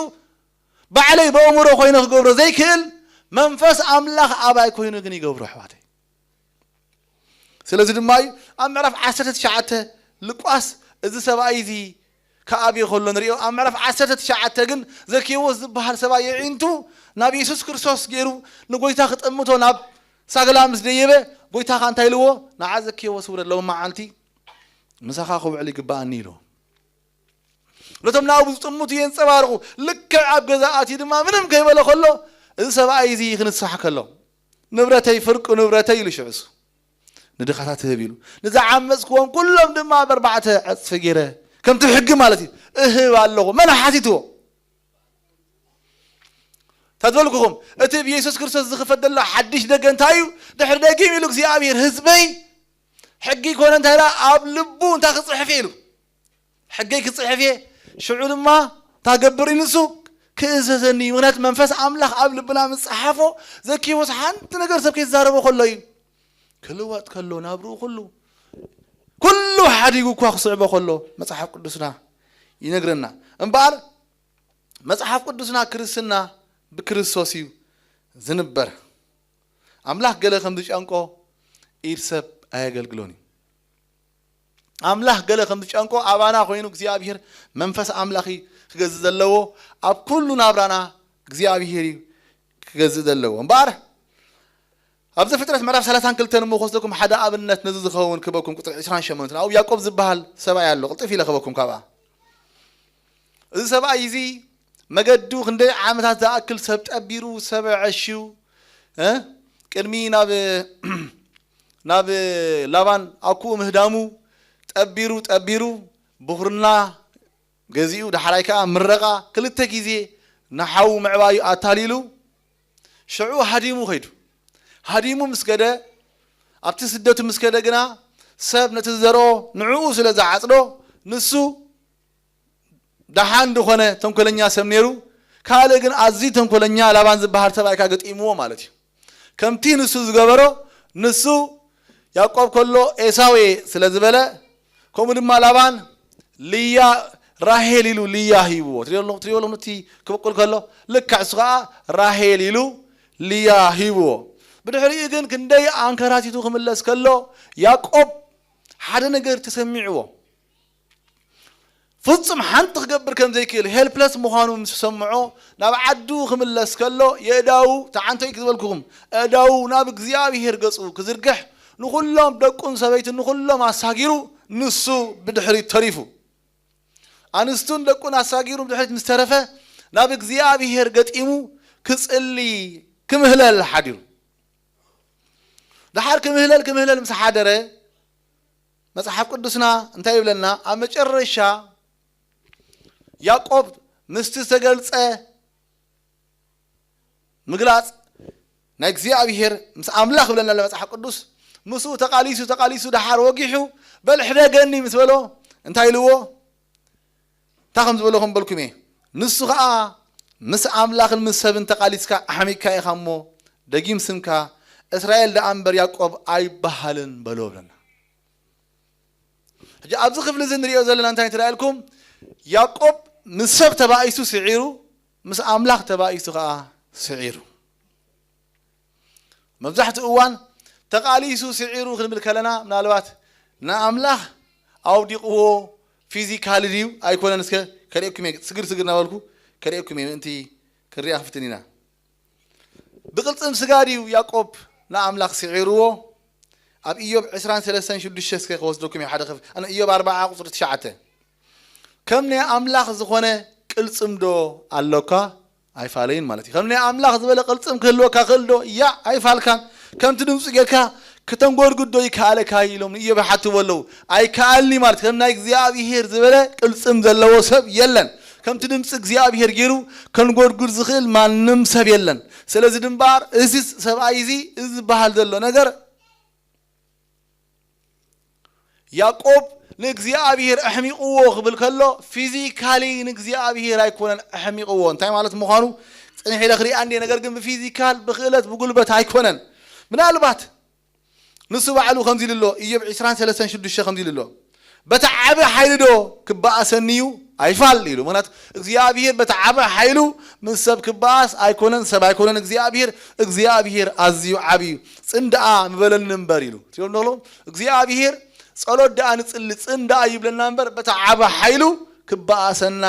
ባዕለይ በእምሮ ኮይነ ክገብሮ ዘይክእል መንፈስ ኣምላኽ ኣባይ ኮይኑ ግን ይገብሮ ኣሕዋተይ። ስለዚ ድማ እዩ ኣብ ምዕራፍ ዓሰርተ ትሽዓተ ሉቃስ እዚ ሰብኣይ እዚ ክኣብዮ ከሎ ንሪኦ። ኣብ ምዕራፍ ዓሰርተ ትሽዓተ ግን ዘኬዎስ ዝበሃል ሰብኣይ የዒንቱ ናብ የሱስ ክርስቶስ ገይሩ ንጎይታ ክጥምቶ ናብ ሳግላ ምስ ደየበ ጎይታ ኸ እንታይ ኢልዎ? ንዓ ዘኬዎስ ውረድ ሎሚ መዓልቲ ምሳኻ ክውዕል ይግባኣኒ ኢልዎ። ነቶም ናብኡ ዝጥምቱ የንጸባርቑ። ልክዕ ኣብ ገዛ ኣትዩ ድማ ምንም ከይበለ ከሎ እዚ ሰብኣይ እዚ ክንሳሕ ከሎ ንብረተይ ፍርቂ ንብረተይ ኢሉ ሽዑ እሱ ንድኻታት እህብ ኢሉ ንዝዓመጽክዎም ኩሎም ድማ በርባዕተ ዕጽፊ ገይረ ከምቲ ሕጊ ማለት እዩ እህብ ኣለኹ። መን ሓቲትዎ? ተትበልኩኹም እቲ ብየሱስ ክርስቶስ ዝኽፈት ዘሎ ሓድሽ ደገ እንታይ እዩ? ድሕሪ ደጊም ኢሉ እግዚኣብሔር ህዝበይ ሕጊ ይኮነ እንታይ ኢላ ኣብ ልቡ እንታይ ክጽሕፍ ኢሉ ሕገይ ክጽሕፍ እየ ሽዑ ድማ ታገብር ንሱ ክእዘዘኒ እዩ። ምክንያቱ መንፈስ ኣምላኽ ኣብ ልብና ምጽሓፎ ዘኪዎስ ሓንቲ ነገር ሰብ ከይዛረቦ ከሎ እዩ ክልወጥ ከሎ ናብርኡ ኩሉ ኩሉ ሓዲጉ እኳ ክስዕቦ ከሎ መጽሓፍ ቅዱስና ይነግረና። እምበኣር መጽሓፍ ቅዱስና ክርስትና ብክርስቶስ እዩ ዝንበር። ኣምላኽ ገለ ከም ዝጨንቆ ኢድ ሰብ ኣየገልግሎን እዩ። ኣምላኽ ገለ ከም ዝጨንቆ ኣባና ኮይኑ እግዚኣብሔር መንፈስ ኣምላኽ እዩ ክገዝእ ዘለዎ። ኣብ ኩሉ ናብራና እግዚኣብሔር እዩ ክገዝእ ዘለዎ። እምበኣር ኣብ ዘፍጥረት ምዕራፍ ሰላሳን ክልተን እሞ ክወስደኩም ሓደ ኣብነት ነዚ ዝኸውን ክበኩም ቁፅሪ ዕስራን ሸሞንተን ኣብኡ ያዕቆብ ዝበሃል ሰብኣይ ኣሎ። ቅልጥፍ ኢለ ክበኩም ካብኣ እዚ ሰብኣይ እዚ መገዱ ክንደይ ዓመታት ዝኣክል ሰብ ጠቢሩ ሰብ ዕሽዩ እ ቅድሚ ናብ ናብ ላባን ኣኩኡ ምህዳሙ ጠቢሩ ጠቢሩ ብኹርና ገዚኡ ዳሕራይ ከዓ ምረቓ ክልተ ግዜ ንሓዉ ምዕባዩ ኣታሊሉ ሽዑ ሃዲሙ ከይዱ። ሃዲሙ ምስ ገደ ኣብቲ ስደቱ ምስ ከደ ግና ሰብ ነቲ ዝዘርኦ ንዕኡ ስለ ዝዓጽዶ ንሱ ደሓን ዝኾነ ተንኮለኛ ሰብ ነይሩ። ካልእ ግን ኣዝዩ ተንኮለኛ ላባን ዝበሃል ሰብኣይ ከኣ ገጢምዎ ማለት እዩ። ከምቲ ንሱ ዝገበሮ ንሱ ያዕቆብ ከሎ ኤሳው እየ ስለ ዝበለ ከምኡ ድማ ላባን ልያ ራሄል ኢሉ ልያ ሂብዎ። ትሪኦ ኣለኹም ትሪኦ ኣለኹም እቲ ክበቁል ከሎ ልክዕ እሱ ከኣ ራሄል ኢሉ ልያ ሂብዎ። ብድሕሪኡ ግን ክንደይ ኣንከራቲቱ ክምለስ ከሎ ያዕቆብ ሓደ ነገር ተሰሚዕዎ። ፍጹም ሓንቲ ክገብር ከም ዘይክእል፣ ሄልፕለስ ምዃኑ ምስ ሰምዖ፣ ናብ ዓዱ ክምለስ ከሎ፣ የእዳዉ፣ ተዓንቶይ ዝበልኩኹም፣ ኣእዳዉ ናብ እግዚኣብሄር ገጹ ክዝርግሕ፣ ንኹሎም ደቁን ሰበይቱን ንኹሎም ኣሳጊሩ፣ ንሱ ብድሕሪት ተሪፉ። ኣንስቱን ደቁን ኣሳጊሩ ብድሕሪት ምስ ተረፈ፣ ናብ እግዚኣብሄር ገጢሙ ክጽሊ፣ ክምህለል ሓዲሩ። ደሓር ክምህለል፣ ክምህለል ምስ ሓደረ፣ መጽሓፍ ቅዱስና እንታይ ይብለና? ኣብ መጨረሻ ያዕቆብ ምስቲ ዝተገልጸ ምግላጽ ናይ እግዚኣብሄር ምስ ኣምላኽ ይብለና ኣሎ መጽሓፍ ቅዱስ። ምስኡ ተቓሊሱ፣ ተቓሊሱ ደሓር ወጊሑ፣ "በል ሕደገኒ" ምስ በሎ እንታይ ኢልዎ? እንታይ ከም ዝበሎ ከም በልኩም እየ። ንሱ ኸኣ ምስ ኣምላኽን ምስ ሰብን ተቓሊስካ ኣሕሚቕካ ኢኻ እሞ፣ ደጊም ስምካ እስራኤል ደኣ እምበር ያዕቆብ ኣይበሃልን በሎ ብለና። ሕጂ ኣብዚ ክፍሊ እዚ ንሪኦ ዘለና እንታይ ትረኣየልኩም? ያዕቆብ ምስ ሰብ ተባኢሱ ስዒሩ፣ ምስ ኣምላኽ ተባኢሱ ኸኣ ስዒሩ። መብዛሕትኡ እዋን ተቓሊሱ ስዒሩ ክንብል ከለና፣ ምናልባት ንኣምላኽ ኣውዲቕዎ ፊዚካሊ ድዩ ኣይኮነን? እስከ ከርእየኩም እየ፣ ስግር ስግር እናበልኩ ከርእየኩም እየ፣ ምእንቲ ክንሪኣ ክንፍትን ኢና። ብቕልጽም ስጋ ድዩ ያዕቆብ ንኣምላኽ ስዒርዎ? ኣብ ኢዮብ ዕስራን ሰለስተን ሽዱሽተ እስከ ክወስደኩም እየ፣ ሓደ ክፍ-፣ ኣነ ኢዮብ ኣርብዓ ቁጽሪ ትሽዓተ። ከም ናይ ኣምላኽ ዝኾነ ቅልጽም ዶ ኣሎካ? ኣይፋለይን ማለት እዩ። ከም ናይ ኣምላኽ ዝበለ ቅልጽም ክህልወካ ክእል ዶ? ያ፣ ኣይፋልካን። ከምቲ ድምፂ ጌርካ ከተንጎድጉድ ዶ ይከኣለካ ኢሎም ንኢዮብ ይሓትዎ ኣለዉ። ኣይከኣልኒ ማለት ከም ናይ እግዚኣብሄር ዝበለ ቅልጽም ዘለዎ ሰብ የለን። ከምቲ ድምፂ እግዚኣብሄር ገይሩ ከንጎድጉድ ዝኽእል ማንም ሰብ የለን። ስለዚ ድምባር እዚ ሰብኣይ እዚ፣ እዚ ዝበሃል ዘሎ ነገር ያዕቆብ ንእግዚኣብሄር ኣሕሚቕዎ ክብል ከሎ፣ ፊዚካሊ ንእግዚኣብሄር ኣይኮነን ኣሕሚቕዎ። እንታይ ማለት ምዃኑ ጽንሕ ኢለ ክሪኣ እንድየ። ነገር ግን ብፊዚካል፣ ብክእለት፣ ብጉልበት ኣይኮነን። ምናልባት ንሱ ባዕሉ ከምዚ ኢሉ ኣሎ፣ ኢዮብ ዕስራን ሰለስተን ሽዱሽተ ከምዚ ኢሉ ኣሎ፣ "በቲ ዓቢ ሓይሊ ዶ ክበኣሰኒ እዩ? ኣይፋል" ኢሉ። ምኽንያቱ እግዚኣብሄር በቲ ዓቢ ሓይሉ ምስ ሰብ ክበኣስ ኣይኮነን፣ ሰብ ኣይኮነን እግዚኣብሄር። እግዚኣብሄር ኣዝዩ ዓቢ እዩ። "ጽን ደኣ ምበለኒ እምበር" ኢሉ። ትሪኦም ኣለኹም? እግዚኣብሄር ጸሎት ደኣ ንጽሊ፣ ጽን ደኣ ይብለና እምበር፣ በቲ ዓቢ ሓይሉ ክበኣሰና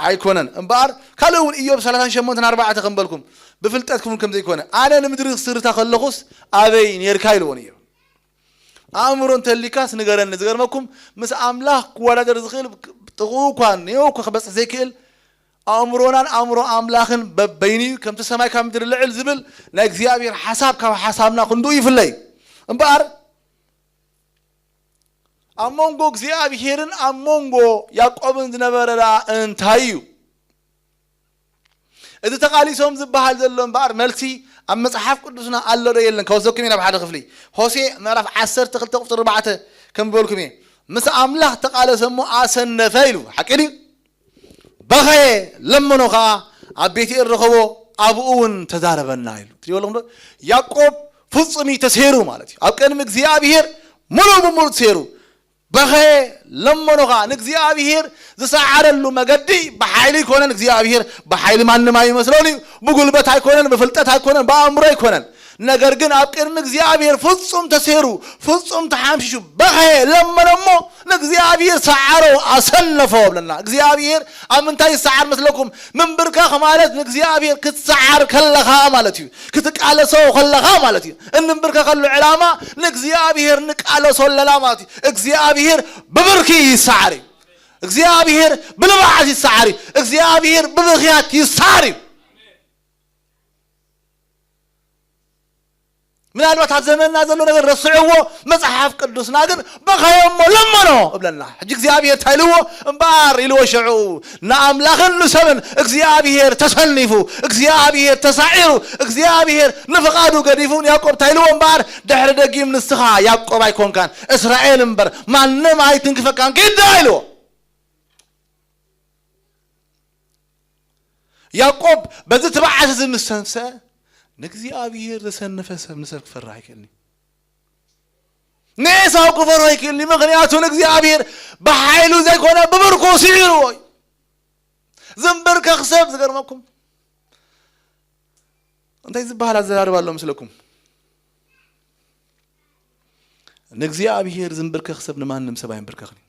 ኣይኮነን። እምበኣር ካልእ እውን ኢዮብ ሰላሳን ሸሞንተን ኣርባዕተ ከም በልኩም፣ ብፍልጠትኩም ከም ዘይኮነ፣ "ኣነ ንምድሪ ክስርታ ከለኹስ ኣበይ ኔርካ?" ኢልዎ ንኢዮብ። ኣእምሮ እንተሊካስ ንገረኒ። ዝገርመኩም፣ ምስ ኣምላኽ ክወዳደር ዝኽእል ጥቕኡ እኳ ኔው እኳ ክበጽሕ ዘይክእል፣ ኣእምሮናን ኣእምሮ ኣምላኽን በበይኑ እዩ። ከምቲ ሰማይ ካብ ምድሪ ልዕል ዝብል፣ ናይ እግዚኣብሔር ሓሳብ ካብ ሓሳብና ክንድኡ ይፍለ እዩ። እምበኣር ኣብ መንጎ እግዚኣብሔርን ኣብ መንጎ ያዕቆብን ዝነበረ ደኣ እንታይ እዩ? እቲ ተቓሊሶም ዝበሃል ዘሎ እምበኣር መልሲ ኣብ መጽሓፍ ቅዱስና ኣሎ ዶ የለን? ከወስደኩም ኢና ኣብ ሓደ ክፍሊ። ሆሴዕ ምዕራፍ ዓሰርተ ክልተ ቁጽሪ ኣርባዕተ ከም ዝበልኩም እየ። ምስ ኣምላኽ ተቓለሰ እሞ ኣሰነፈ ኢሉ። ሓቂ ድዩ? በኸየ፣ ለመኖ ኸኣ፣ ኣብ ቤትኤል ረኸቦ፣ ኣብኡ እውን ተዛረበና ኢሉ። ትሪእዎ ኣለኹም ዶ? ያዕቆብ ፍጹም እዩ፣ ተሰይሩ ማለት እዩ። ኣብ ቅድሚ እግዚኣብሔር ምሉእ ብምሉእ ተሰይሩ። በኸየ፣ ለመኖ ኸኣ። ንእግዚኣብሔር ዝሰዓረሉ መገዲ ብሓይሊ ኣይኮነን። እግዚኣብሔር ብሓይሊ ማንም ኣይመስሎን እዩ። ብጉልበት ኣይኮነን፣ ብፍልጠት ኣይኮነን፣ ብኣእምሮ ኣይኮነን። ነገር ግን ኣብ ቅድሚ እግዚኣብሔር ፍጹም ተሰይሩ፣ ፍጹም ተሓምሺሹ፣ በኸየ፣ ለመነ እሞ ንእግዚኣብሔር ሰዓሮ፣ ኣሰነፎ ብለና። እግዚኣብሔር ኣብ ምንታይ ይሰዓር መስለኩም? ምንብርካኽ ማለት ንእግዚኣብሔር ክትሰዓር ከለኻ ማለት እዩ። ክትቃለሶ ከለኻ ማለት እዩ። እንንብርከኸሉ ዕላማ ንእግዚኣብሔር ንቃለሶ ኣለና ማለት እዩ። እግዚኣብሔር ብብርኪ ይሰዓር እዩ። እግዚኣብሔር ብልምዓት ይሰዓር እዩ። እግዚኣብሔር ብብኽያት ይሰዓር እዩ። ምናልባት ኣብ ዘመንና ዘሎ ነገር ረስዕዎ፣ መጽሓፍ ቅዱስና ግን በኸየ እሞ ለመኖ እብለና። ሕጂ እግዚኣብሔር እንታይ ኢልዎ? እምበኣር ኢልዎ ሽዑ ንኣምላኽን ንሰብን እግዚኣብሔር ተሰኒፉ፣ እግዚኣብሔር ተሳዒሩ፣ እግዚኣብሔር ንፍቓዱ ገዲፉ ንያዕቆብ እንታይ ኢልዎ? እምበኣር ድሕሪ ደጊም ንስኻ ያዕቆብ ኣይኮንካን፣ እስራኤል እምበር፣ ማንም ኣይትንክፈካን፣ ኪድ ኢልዎ። ያዕቆብ በዚ ትብዓት እዚ ምስ ተንስአ፣ ንእግዚኣብሔር ዘሰነፈ ሰብ ንሰብ ክፈርህ ኣይክእልን እዩ። ንኤሳው ክፈርህ ኣይክእልን እዩ። ምኽንያቱ ንእግዚኣብሔር ብሓይሉ ዘይኮነ ብብርኩ ስዒርዎ እዩ። ዝንብርከኽ ሰብ ዝገርመኩም እንታይ ዝበሃል ኣዘራርባ ኣሎ መስለኩም? ንእግዚኣብሔር ዝንብርከኽ ሰብ ንማንም ሰብ ኣይንብርከኽን እዩ።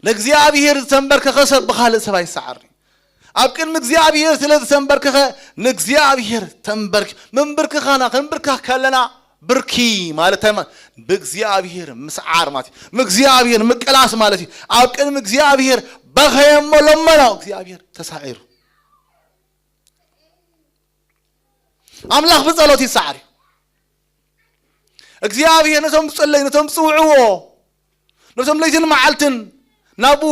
ንእግዚኣብሔር ዝተንበርከኸ ሰብ ብኻልእ ሰብ ኣይሰዓርን እዩ። ኣብ ቅድሚ እግዚኣብሔር ስለ ዝተንበርከኸ ንእግዚኣብሔር ተንበርክ ምንብርክኻና ክንብርከኽ ከለና ብርኪ ማለት እንታይ ማለት? ብእግዚኣብሔር ምስዓር ማለት እዩ። ብእግዚኣብሔር ምቅላስ ማለት እዩ። ኣብ ቅድሚ እግዚኣብሔር በኸየ እሞ ለመኖ፣ እግዚኣብሔር ተሳዒሩ። ኣምላኽ ብጸሎት ይሰዓር እዩ። እግዚኣብሔር ነቶም ዝጸለዩ፣ ነቶም ዝጽውዕዎ፣ ነቶም ለይትን መዓልትን ናብኡ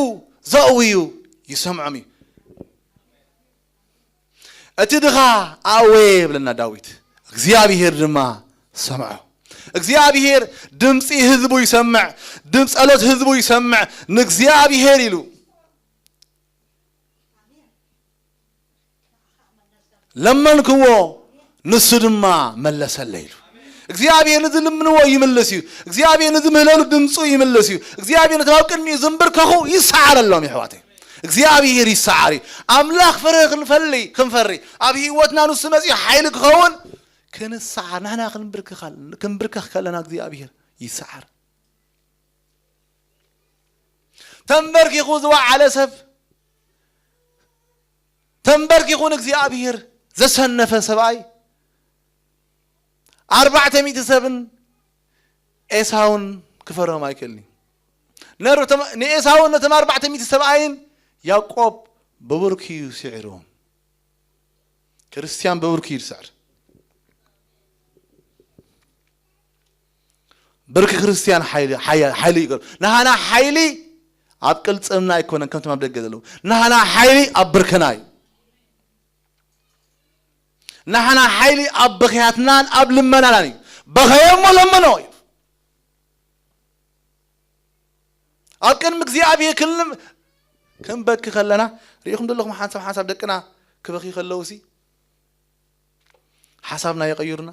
ዘእውዩ ይሰምዖም እዩ። እቲ ድኻ ኣእወየ ይብለና ዳዊት፣ እግዚኣብሔር ድማ ሰምዖ። እግዚኣብሔር ድምፂ ህዝቡ ይሰምዕ፣ ድምፂ ጸሎት ህዝቡ ይሰምዕ። ንእግዚኣብሔር ኢሉ ለመንክዎ፣ ንሱ ድማ መለሰለይ ኢሉ። እግዚኣብሔር ንዝልምንዎ ይምልስ እዩ። እግዚኣብሔር ንዝምህለሉ ድምፁ ይምልስ እዩ። እግዚኣብሔር ነቶም ኣብ ቅድሚኡ ዝንብርከኹ ይሰዓረሎም፣ የሕዋተይ። እግዚኣብሔር ይሰዓር እዩ። ኣምላኽ ፍርሂ ክንፈሊ፣ ክንፈሪ፣ ኣብ ህይወትና ንሱ መፂኡ ሓይሊ ክኸውን ክንሰዓር፣ ንሕና ክንብርክኻል-፣ ክንብርከኽ ከለና እግዚኣብሔር ይሰዓር። ተንበርኪኹ ዝወዓለ ሰብ፣ ተንበርኪኹ ንእግዚኣብሔር ዘሰነፈ ሰብኣይ፣ ኣርባዕተ ሚእቲ ሰብን ኤሳውን ክፈርሆም ኣይክእልን እዩ። ነር-፣ ተም-፣ ንኤሳውን ነቶም ኣርባዕተ ሚእቲ ሰብኣይን ያዕቆብ ብብርኪ እዩ ስዒርዎም። ክርስትያን ብብርኪ እዩ ዝስዕር። ብርኪ ክርስትያን ሓይሊ፣ ሓያ-፣ ሓይሊ ይገር-፣ ናህና ሓይሊ ኣብ ቅልጽምና ኣይኮነን፣ ከምቶም ኣብ ደገ ዘለዉ። ናህና ሓይሊ ኣብ ብርክና እዩ። ናህና ሓይሊ ኣብ በኽያትናን ኣብ ልመናናን እዩ። በኸየ እሞ ለመኖ እዩ። ኣብ ቅድሚ እግዚኣብሔር ክንልም-፣ ክንበኪ ከለና፣ ርኢኹም ዘለኹም ሓንሳብ ሓንሳብ ደቅና ክበኽዩ ከለዉ ሲ ሓሳብና የቐይሩና።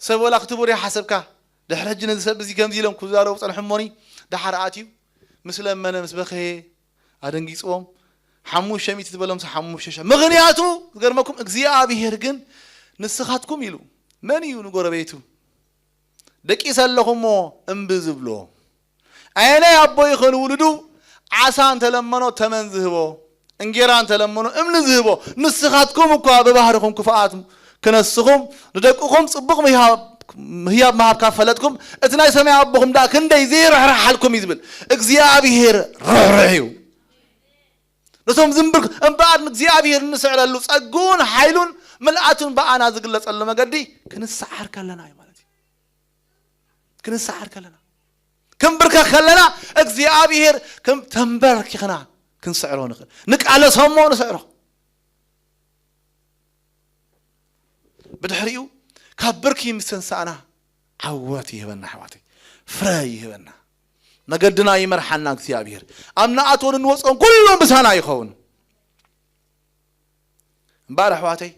ሰብ ወላ ክትቡር ይሓሰብካ። ድሕሪ ሕጂ ነዚ ሰብ እዚ ከምዚ ኢሎም ክዛረቡ ጸንሑ እሞኒ፣ ደሓር ኣትዩ ምስ ለመነ ምስ በኸየ ኣደንጊጽዎም። ሓሙሽተ ሚእቲ ዝበሎም ሓሙሽተ ሽሕ። ምኽንያቱ ዝገርመኩም እግዚኣብሔር ግን ንስኻትኩም ኢሉ መን እዩ ንጎረቤቱ ደቂሰ ኣለኹ እሞ እምቢ ዝብሎ? ኣየናይ ኣቦ ይኾን ውሉዱ ዓሳ እንተለመኖ ተመን ዝህቦ፣ እንጌራ እንተለመኖ እምኒ ዝህቦ? ንስኻትኩም እኳ ብባህርኹም ክፉኣት ክነስኹም፣ ንደቅኹም ጽቡቕ ምሃብ፣ ህያብ ምሃብ ካብ ፈለጥኩም፣ እቲ ናይ ሰማይ ኣቦኹም ደኣ ክንደይ ዘይርሕርሓልኩም እዩ ዝብል። እግዚኣብሔር ርሕሩሕ እዩ። ነቶም ዝንብር እምበኣር ንእግዚኣብሔር እንስዕረሉ ጸግኡን ሓይሉን ምልኣቱን ብኣና ዝግለጸሉ መገዲ ክንሰዓር ከለና እዩ ማለት እዩ። ክንሰዓር ከለና፣ ክንብርከኽ ከለና እግዚኣብሔር ከም ተንበርኪኽና ክንስዕሮ ንኽእል። ንቃለሶ እሞ ንስዕሮ። ብድሕሪኡ ካብ ብርኪ ምስ ተንሳእና ዓወት ይህበና ኣሕዋተይ፣ ፍረ ይህበና። መገድና ይመርሓና እግዚኣብሔር። ኣብ ንኣትዎን እንወፅኦን ኩሉ ምሳና ይኸውን። እምበኣር ኣሕዋተይ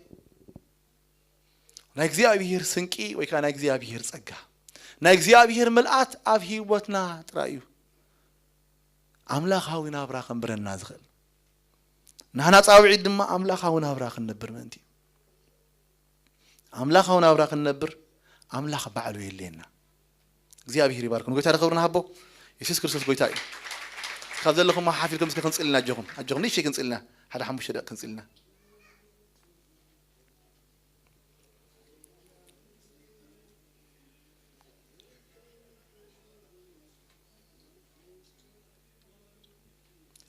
ናይ እግዚኣብሔር ስንቂ ወይ ከዓ ናይ እግዚኣብሔር ጸጋ፣ ናይ እግዚኣብሔር ምልኣት ኣብ ህይወትና ጥራይ እዩ ኣምላኻዊ ናብራ ከንብረና ዝኽእል። ናህና ጻውዒት ድማ ኣምላኻዊ ናብራ ክንነብር ምእንቲ እዩ። ኣምላኻዊ ናብራ ክንነብር ኣምላኽ ባዕሉ የድልየና። እግዚኣብሔር ይባርኩም። ጎይታ ንኽብሪ ንሃቦ። የሱስ ክርስቶስ ጎይታ እዩ። ካብ ዘለኹም ሓፊርኩም እስከ ክንጽልና ኣጆኹም። ኣጆኹም ንእሽተይ ክንጽልና። ሓደ ሓሙሽተ ደቂቕ ክንጽልና።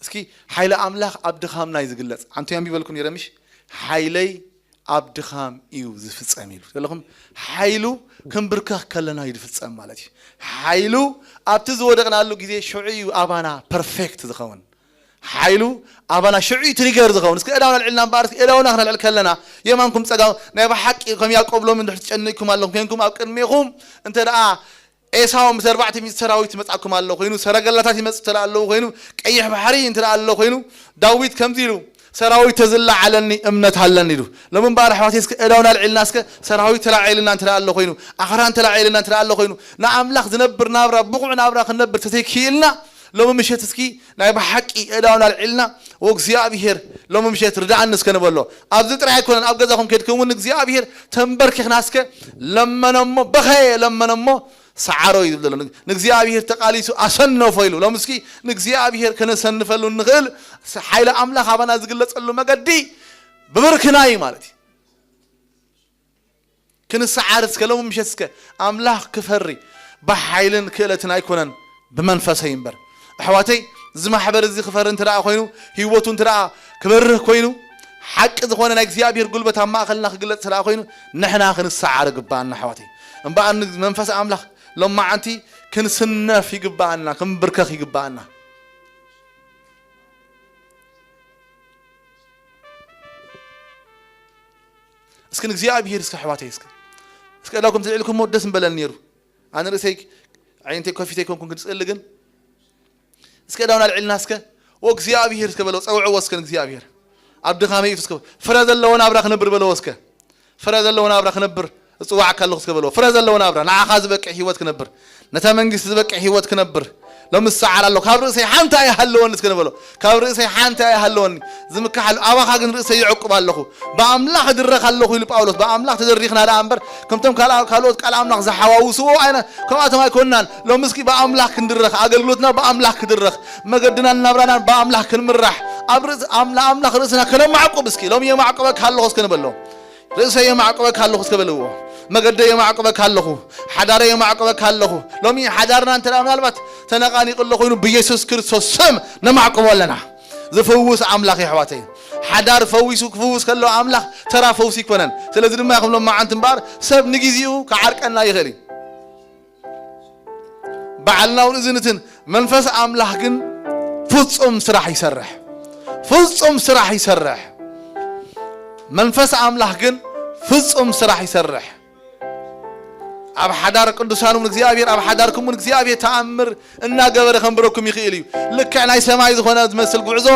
እስኪ ሓይሊ ኣምላኽ ኣብ ድኻምና እዩ ዝግለጽ። ኣንቱ ኣንቢበልኩም ነይረ ምሽ? ሓይለይ ኣብ ድኻም እዩ ዝፍጸም ኢሉ። ዘለኹም ሓይሉ ክንብርከኽ ከለና እዩ ዝፍጸም ማለት እዩ። ሓይሉ ኣብቲ ዝወደቕናሉ ግዜ ሽዑ እዩ ኣባና ፐርፌክት ዝኸውን። ሓይሉ ኣባና ሽዑ እዩ ትሪገር ዝኸውን። እስኪ እዳውና ኣልዕልና እምበኣር፣ እስኪ እዳውና ክነልዕል ከለና የማንኩም ጸጋም ናይ ብሓቂ ከም ያዕቆብ ሎሚ እንድሕር ትጨንቅኩም ኣለኹም ኮይንኩም ኣብ ቅድሜኹም እንተ ደኣ ኤሳው ምስ ኣርባዕተ ሚእቲ ሰራዊት ይመጻኩም ኣሎ ኮይኑ፣ ሰረገላታት ይመጽእ እንተ ኣለዉ ኮይኑ፣ ቀይሕ ባሕሪ እንተ ኣሎ ኮይኑ፣ ዳዊት ከምዚ ኢሉ፣ "ሰራዊት ተዝለዓለኒ እምነት ኣለኒ" ኢሉ። ሎሚ እምበኣር ኣሕዋተይ እስከ እዳውና ኣልዒልና እስከ ሰራዊት ተላዒልና እንተ ኣሎ ኮይኑ፣ ኣኽራን ተላዒልና እንተ ኣሎ ኮይኑ፣ ንኣምላኽ ዝነብር ናብራ፣ ብቑዕ ናብራ ክንነብር ተዘይክኢልና፣ ሎሚ ምሸት እስኪ ናይ ብሓቂ እዳውን ኣልዒልና፣ "ወእግዚኣብሔር ሎሚ ምሸት ርድኣኒ" እስከ ንበሎ። ኣብዚ ጥራይ ኣይኮነን፣ ኣብ ገዛኹም ከድኩም እውን እግዚኣብሔር ተንበርኪኽና እስከ "ለመነሞ፣ በኸየ ለመነሞ ሰዓሮ" እዩ ዝብለሉ። ንእግዚኣብሔር ተቓሊሱ ኣሰነፎ ኢሉ። ሎሚ እስኪ ንእግዚኣብሔር ከነሰንፈሉ እንኽእል ሓይሊ ኣምላኽ ኣባና ዝግለጸሉ መገዲ ብብርክና እዩ ማለት እዩ። ክንሰዓር እስከ ሎሚ ምሸት እስከ ኣምላኽ ክፈሪ ብሓይልን ክእለትን ኣይኮነን ብመንፈሰይ እምበር። ኣሕዋተይ፣ እዚ ማሕበር እዚ ክፈሪ እንተ ደኣ ኮይኑ፣ ህይወቱ እንተ ደኣ ክበርህ ኮይኑ፣ ሓቂ ዝኾነ ናይ እግዚኣብሔር ጉልበት ኣብ ማእኸልና ክግለጽ እንተ ደኣ ኮይኑ፣ ንሕና ክንሰዓር ይግባኣና ኣሕዋተይ። እምበኣር ንመንፈስ ኣምላኽ ሎማዓንቲ ክንስነፍ ይግባኣና፣ ክንብርከኽ ይግባኣና። እስኪ ንእግዚኣብሔር እስከ ኣሕዋተይ እስከ እስከ እዳኩም ትልዕልኩሞ ደስ ምበለኒ ነይሩ። ኣነ ርእሰይ ዓይነተይ ከፊተ ኣይኮንኩን ክድስእል ግን እስከ እዳውን ኣልዕልና እስከ "ወእግዚኣብሔር" እስከ በለው፣ ጸውዕዎ እስከ ንእግዚኣብሔር። ኣብ ድኻመይ ኢፍ እስከ ፍረ ዘለዎ ናብራ ክነብር በለዎ እስከ። ፍረ ዘለዎ ናብራ ክነብር እጽዋዕካ ኣለኹ እስከ በልዎ። ፍረ ዘለዎ ናብራ፣ ንዓኻ ዝበቅዕ ህይወት ክነብር፣ ነታ መንግስቲ ዝበቅዕ ህይወት ክነብር ሎሚ እሰዓር ኣለኹ። ካብ ርእሰይ ሓንቲ ኣይሃለወኒ እስከ ንበሎ። ካብ ርእሰይ ሓንቲ ኣይሃለወኒ። ዝምክሓሉ ኣባኻ ግን ርእሰይ ይዕቁብ ኣለኹ። ብኣምላኽ እድረኽ ኣለኹ ኢሉ ጳውሎስ። ብኣምላኽ ተደሪኽና ደኣ እምበር፣ ከምቶም ካልኣ-፣ ካልኦት ቃል ኣምላኽ ዝሓዋውስዎ ኣይነ-፣ ከምኣቶም ኣይኮንናን። ሎሚ እስኪ ብኣምላኽ ክንድረኽ፣ ኣገልግሎትና ብኣምላኽ ክድረኽ፣ መገድናን ናብራናን ብኣምላኽ ክንምራሕ፣ ኣብ ርእስ-፣ ኣም-፣ ንኣምላኽ ርእስና ከነማዕቁብ እስኪ። ሎሚ የማዕቁበካ ኣለኹ እስከ ንበሎ። ርእሰይ የማዕቁበካ ኣለኹ እስከ በልዎ። መገደይ የማዕቁበካ ኣለኹ። ሓዳረይ የማዕቁበካ ኣለኹ። ሎሚ ሓዳርና እንተ ደኣ ምናልባት ተነቓኒቑ ኣሎ ኮይኑ ብየሱስ ክርስቶስ ስም ነማዕቁቦ ኣለና። ዝፍውስ ኣምላኽ እዩ ኣሕዋተይ። ሓዳር ፈዊሱ ክፍውስ ከሎ ኣምላኽ ተራ ፈውሲ ኣይኮነን። ስለዚ ድማ ይኹም ሎማዓንቲ እምበኣር ሰብ ንግዜኡ ክዓርቀና ይኽእል እዩ። ባዕልና እውን እዚ ንትን መንፈስ ኣምላኽ ግን ፍጹም ስራሕ ይሰርሕ። ፍጹም ስራሕ ይሰርሕ። መንፈስ ኣምላኽ ግን ፍጹም ስራሕ ይሰርሕ። ኣብ ሓዳር ቅዱሳን እውን እግዚኣብሔር፣ ኣብ ሓዳርኩም እውን እግዚኣብሔር ተኣምር እናገበረ ከንብረኩም ይኽእል እዩ። ልክዕ ናይ ሰማይ ዝኾነ ዝመስል ጉዕዞ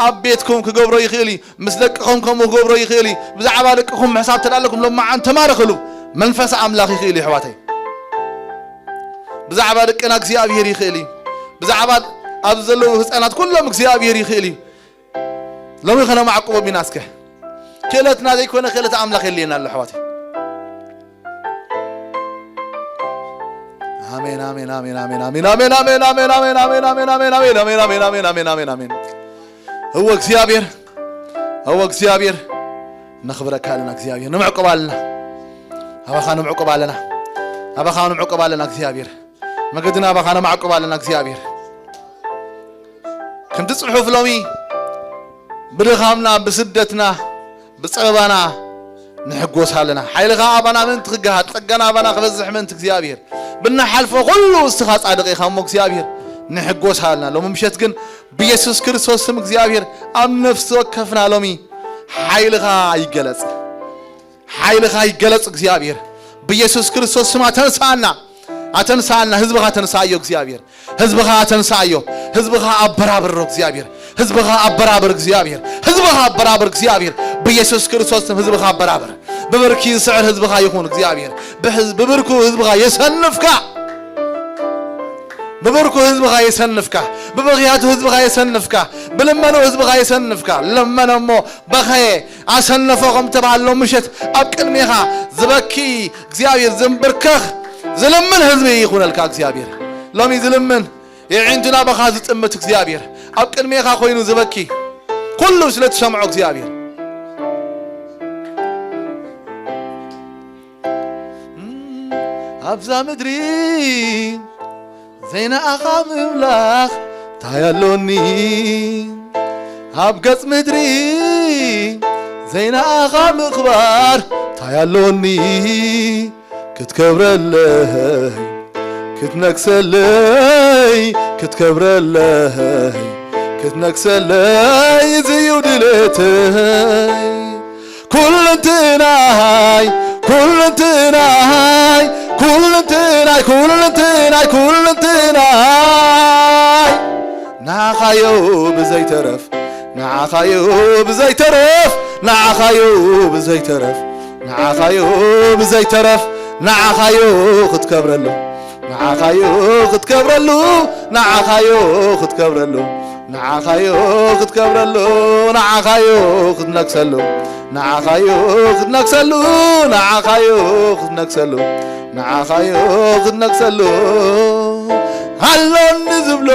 ኣብ ቤትኩም ክገብሮ ይኽእል እዩ። ምስ ደቅኹም ከምኡ ክገብሮ ይኽእል እዩ። ብዛዕባ ደቅኹም ምሕሳብ ተዳለኩም ሎማዓን ተማረኽሉ። መንፈስ ኣምላኽ ይኽእል እዩ ኣሕዋተይ። ብዛዕባ ደቅና እግዚኣብሔር ይኽእል እዩ። ብዛዕባ ኣብዚ ዘለዉ ህፃናት ኩሎም እግዚኣብሔር ይኽእል እዩ። ሎሚ ከነማዕቁቦም ኢና እስከ። ክእለትና ዘይኮነ ክእለት ኣምላኽ የድልየና ኣሎ ኣሕዋተይ። ኣሜን፣ ኣሜን፣ ኣሜን፣ ኣሜን፣ ኣሜን፣ ኣሜን፣ ኣሜን፣ ኣሜን፣ ኣሜን፣ ኣሜን፣ ኣሜን፣ ኣሜን፣ ኣሜን፣ ኣሜን፣ ኣሜን፣ ኣሜን፣ ኣሜን፣ ኣሜን፣ ኣሜን፣ ኣሜን። እወ እግዚኣብሔር፣ እወ እግዚኣብሔር፣ ነኽብረካ ኣለና እግዚኣብሔር፣ ንምዕቁብ ኣለና። ኣባኻ ንምዕቁብ ኣለና። ኣባኻ ንምዕቁብ ኣለና እግዚኣብሔር። መገድና ኣባኻ ነማዕቁብ ኣለና እግዚኣብሔር። ከምቲ ጽሑፍ ሎሚ ብድኻምና፣ ብስደትና፣ ብጸበባና ንሕጎስ ኣለና። ሓይልኻ ኣባና ምእንቲ ክገሃድ፣ ጸጋና ኣባና ክበዝሕ ምእንቲ እግዚኣብሔር ብንሓልፎ ኩሉ እስኻ ጻድቕ ኢኻ እሞ እግዚኣብሔር ንሕጎስ ኣለና። ሎሚ ምሸት ግን ብየሱስ ክርስቶስ ስም እግዚኣብሔር ኣብ ነፍሲ ወከፍና ሎሚ ሓይልኻ ይገለጽ። ሓይልኻ ይገለጽ እግዚኣብሔር። ብየሱስ ክርስቶስ ስም ኣተንስኣና፣ ኣተንስኣና። ህዝብኻ ተንስኣዮ እግዚኣብሔር። ህዝብኻ ኣተንስኣዮ። ህዝብኻ ኣበራብሮ እግዚኣብሔር። ህዝብኻ ኣበራብር እግዚኣብሔር። ህዝብኻ ኣበራብር እግዚኣብሔር። ብየሱስ ክርስቶስ ስም ህዝብኻ ኣበራብር። ብብርኪ ዝስዕር ህዝብኻ ይኹን እግዚኣብሔር። ብሕዝ-፣ ብብርኩ ህዝብኻ የሰንፍካ። ብብርኩ ህዝብኻ የሰንፍካ። ብብኽያቱ ህዝብኻ የሰንፍካ። ብልመኑ ህዝብኻ የሰንፍካ። ለመነ እሞ በኸየ፣ ኣሰነፎ ከም ተባህለ ሎም ምሸት ኣብ ቅድሜኻ ዝበኪ እግዚኣብሔር፣ ዝንብርከኽ ዝልምን ህዝቢ ይኹነልካ እግዚኣብሔር። ሎሚ ዝልምን የዒንቱ ናባኻ ዝጥምት እግዚኣብሔር፣ ኣብ ቅድሜኻ ኮይኑ ዝበኪ ኩሉ ስለ ትሰምዖ እግዚኣብሔር። ኣብዛ ምድሪ ዘይነኣኻ ምምላኽ ታይ ኣሎኒ? ኣብ ገጽ ምድሪ ዘይነኣኻ ምኽባር ታይ ኣሎኒ? ክትከብረለይ፣ ክትነግሰለይ፣ ክትከብረለይ፣ ክትነግሰለይ፣ እዚ እዩ ድሌተይ። ኩልንትናይ፣ ኩልንትናይ፣ ኩልንትናይ፣ ኩልንትናይ፣ ኩልንትናይ፣ ንዓኻዮ ብዘይተረፍ፣ ንዓኻዮ ብዘይተረፍ፣ ንዓኻዮ ብዘይተረፍ፣ ንዓኻዮ ብዘይተረፍ፣ ንዓኻዮ ክትከብረሉ። ንዓኻዮ ክትከብረሉ፣ ንዓኻዮ ክትከብረሉ፣ ንዓኻዮ ክትከብረሉ፣ ንዓኻዮ ክትነግሰሉ፣ ንዓኻዮ ክትነግሰሉ፣ ንዓኻዮ ክትነግሰሉ፣ ንዓኻዮ ክትነግሰሉ። ኣሎኒ ዝብሎ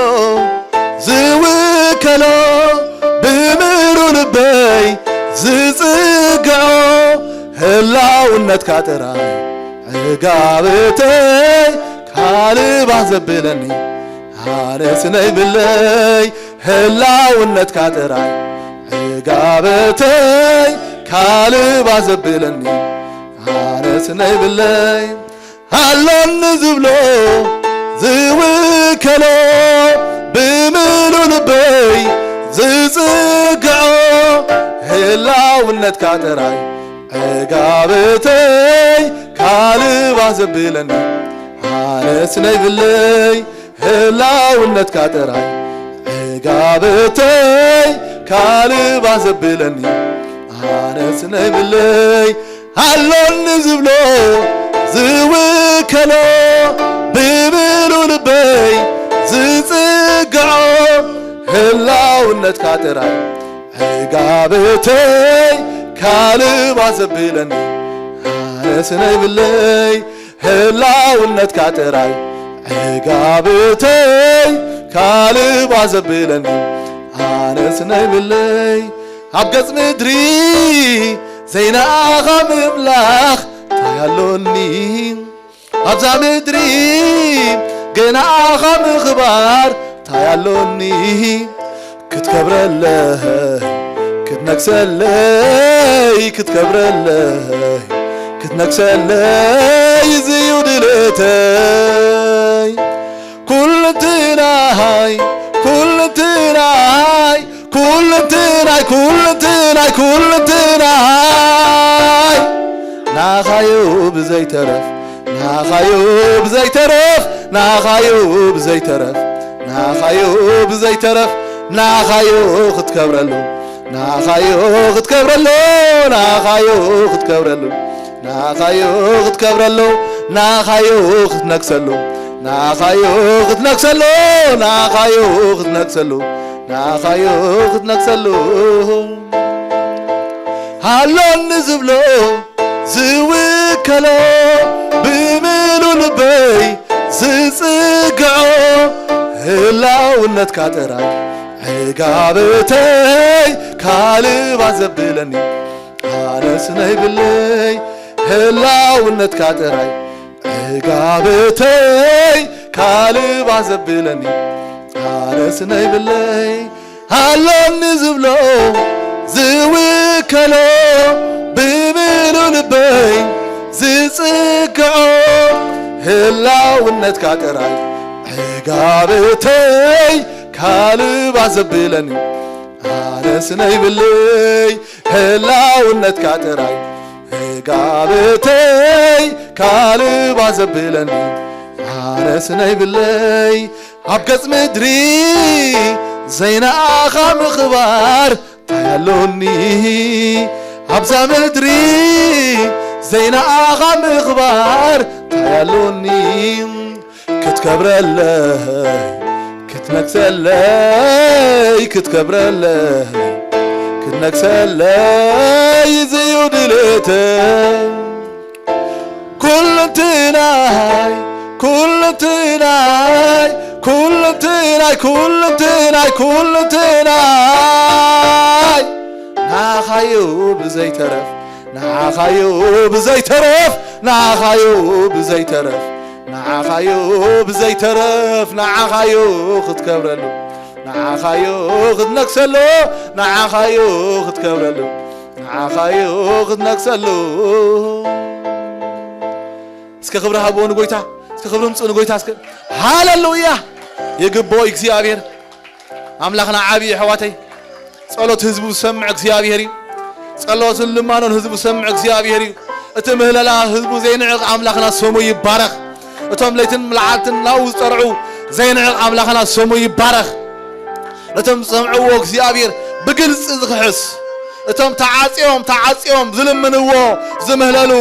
ዝውከሎ ብምሉ ልበይ ዝጽግዖ ህላውነትካ ጥራይ ዕጋበተይ ካልባ ዘብለኒ ኣነስ ነይብለይ ህላውነትካ ጥራይ ዕጋበተይ ካልባ ዘብለኒ ኣነስ ነይብለይ ኣሎኒ ዝብሎ ዝውከሎ ብምሉ ልበይ ዝጽግዖ ህላውነትካ ጥራይ ዕጋበተይ ካልባ ዘብለኒ ኣነስ ነይብለይ ህላውነትካ ጥራይ ዕጋበተይ ካልባ ዘብለኒ ኣነስ ነይብለይ ኣሎኒ ዝብሎ ዝውከሎ ብምሉ ልበይ ዝጽግዖ ህላውነትካ ጥራይ ዕጋበተይ ካልባ ዘብለኒ ኣነስ ነይብለይ ህላውነትካ ጥራይ ዕጋበተይ ካልባ ዘብለኒ ኣነስ ነይብለይ ኣብ ገጽ ምድሪ ዘይናኻ ምምላኽ እንታይ ኣሎኒ ኣብዛ ምድሪ ገናኻ ምኽባር እንታይ ኣሎኒ ክትከብረለይ ክትነግሰለይ ክትከብረለይ ክትነግሰለይ ዝዩ ድልእተይ ኩልንትናይ ኩልንትናይ ኩልንትናይ ኩልንትናይ ኩልንትናይ ናኻዩ ብዘይተረፍ ናኻዩ ብዘይተረፍ ናኻዩ ብዘይተረፍ ናኻዩ ብዘይተረፍ ናኻዩ ክትከብረሉ ናኻዩ ክትከብረሉ ናኻዩ ክትከብረሉ ናኻዩ ክትከብረሉ ናኻዩ ክትነግሰሉ ናኻዩ ክትነግሰሉ ናኻዩ ክትነግሰሉ ናኻዩ ክትነግሰሉ ሃሎኒ ዝብሎ ዝውከሎ ብምሉ ልበይ ዝጽግዖ ህላውነትካ ጥራይ ዕጋበተይ ካልባ ዘብለኒ ኣነስ ነይብለይ ህላውነትካ ጥራይ ዕጋበተይ ካልባ ዘብለኒ ኣነስ ነይብለይ ኣሎኒ ዝብሎ ዝውከሎ ብምሉ ልበይ ዝጽግዖ ህላውነትካ ጥራይ ዕጋበተይ ካልባ ዘብለኒ ኣነስ ነይብለይ ህላውነትካ ጥራይ ዕጋበተይ ካልባ ዘብለኒ ኣነስ ነይብለይ ኣብ ገጽ ምድሪ ዘይናኻ ምኽባር እንታይ ኣሎኒ ኣብዛ ምድሪ ዘይናኻ ምኽባር እንታይ ኣሎኒ ክትከብረለይ ክትነግሰለይ ክትከብረለይ ክትነግሰለይ ዝዩ ድልእተይ ኩልንትናይ ኩልንትናይ ኩልንትናይ ኩልንትናይ ኩልንትናይ ናኻዩ ብዘይተረፍ ንዓኻዩ ብዘይተረፍ ንዓኻዩ ብዘይተረፍ ንዓኻዩ ብዘይተረፍ ንዓኻዩ ክትከብረሉ ንዓኻዩ ክትነግሰሉ ንዓኻዩ ክትከብረሉ ንዓኻዩ ክትነግሰሉ እስከ ክብሪ ሃብዎ ንጎይታ እስከ ክብሪ ምፅኡ ንጎይታ እስከ ሃሌሉያ ይግብኦ እግዚኣብሔር ኣምላኽና ዓብዪ ኣሕዋተይ ጸሎት ህዝቡ ዝሰምዕ እግዚኣብሔር እዩ ጸሎትን ልማኖን ህዝቡ ዝሰምዕ እግዚኣብሔር እዩ እቲ ምህለላ ህዝቡ ዘይንዕቕ ኣምላኽና ስሙ ይባረኽ እቶም ለይትን መዓልትን ናብኡ ዝጸርዑ ዘይንዕቕ ኣምላኽና ስሙ ይባረኽ ነቶም ዝሰምዕዎ እግዚኣብሔር ብግልጺ ዝኽሕስ እቶም ተዓጽዮም ተዓጽዮም ዝልምንዎ ዝምህለሉ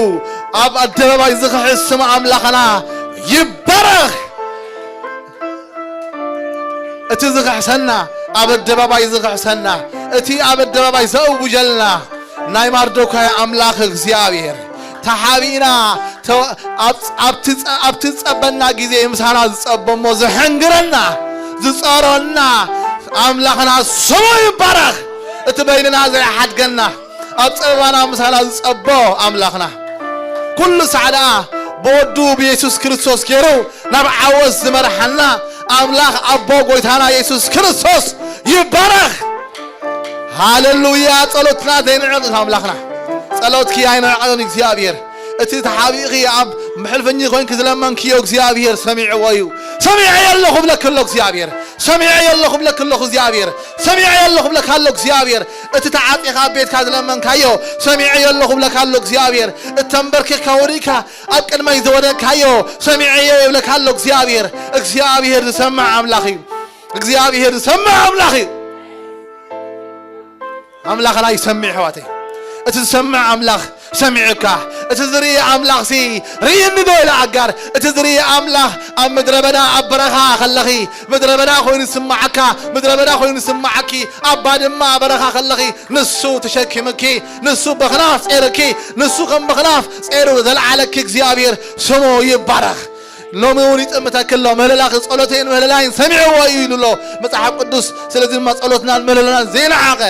ኣብ ኣደባባይ ዝኽሕስ ስም ኣምላኽና ይባረኽ እቲ ዝኽሕሰና፣ ኣብ ኣደባባይ ዝኽሕሰና፣ እቲ ኣብ ኣደባባይ ዘእውጀልና ናይ ማርዶካይ ኣምላኽ እግዚኣብሔር ተሓቢእና፣ ተ-፣ ኣብ-፣ ኣብቲ ጸ-፣ ኣብቲ ዝጸበና ግዜ ምሳና ዝጸበ እሞ ዘሐንግረና፣ ዝጸሮና ኣምላኽና ስሙ ይባረኽ። እቲ በይንና ዘይሓድገና፣ ኣብ ጸበባና ምሳና ዝጸቦ ኣምላኽና፣ ኩሉ ሳዕ ደኣ ብወዱ ብየሱስ ክርስቶስ ገይሩ ናብ ዓወት ዝመርሓና ኣምላኽ ኣቦ ጎይታና የሱስ ክርስቶስ ይባረኽ። ሃሌሉያ። ጸሎትና ዘይንዕቕ ኣምላኽና፣ ጸሎትኪ ኣይንዕቕን እግዚኣብሔር። እቲ ተሓቢእኺ ኣብ ሕልፍኚ ኮይንኪ ዝለመንክዮ እግዚኣብሔር ሰሚዕዎ እዩ። ሰሚዐ የለኹ ብለኪ ኣሎ እግዚኣብሔር። ሰሚዐ የለኹ ብለኪ ኣለኹ እግዚኣብሔር። ሰሚዐ የለኹ ብለካ ኣሎ እግዚኣብሔር። እቲ ተዓጺኻ ኣብ ቤትካ ዝለመንካዮ ሰሚዐ የለኹ ብለካ ኣሎ እግዚኣብሔር። እተንበርኪኽካ ወዲእካ ኣብ ቅድመይ ዝወደቅካዮ ሰሚዐዮ ይብለካ ኣሎ እግዚኣብሔር። እግዚኣብሔር ዝሰምዕ ኣምላኽ እዩ። እግዚኣብሔር ዝሰምዕ ኣምላኽ እዩ። ኣምላኽና ይሰምዕ፣ ኣሕዋተይ። እቲ ዝሰምዕ ኣምላኽ ሰሚዑካ፣ እቲ ዝርኢ ኣምላኽሲ ርእየኒ ዶ ኢላ ኣጋር። እቲ ዝርኢ ኣምላኽ ኣብ ምድረ በዳ፣ ኣብ በረኻ ከለኺ፣ ምድረ በዳ ኮይኑ ዝስምዓካ፣ ምድረ በዳ ኮይኑ ዝስምዓኪ፣ ኣብ ባድማ በረኻ ከለኺ፣ ንሱ ተሸኪምኪ፣ ንሱ በኽናፍ ጼርኪ፣ ንሱ ከም በኽናፍ ጼሩ ዘልዓለኪ እግዚኣብሔር ስሙ ይባረኽ። ሎሚ እውን ይጥምተኪ ኣሎ። ምህለላኺ ጸሎተይን ምህለላይን ሰሚዕዎ እዩ ኢሉ ኣሎ መጽሓፍ ቅዱስ። ስለዚ ድማ ጸሎትናን ምህለላናን ዘይነዓቐ፣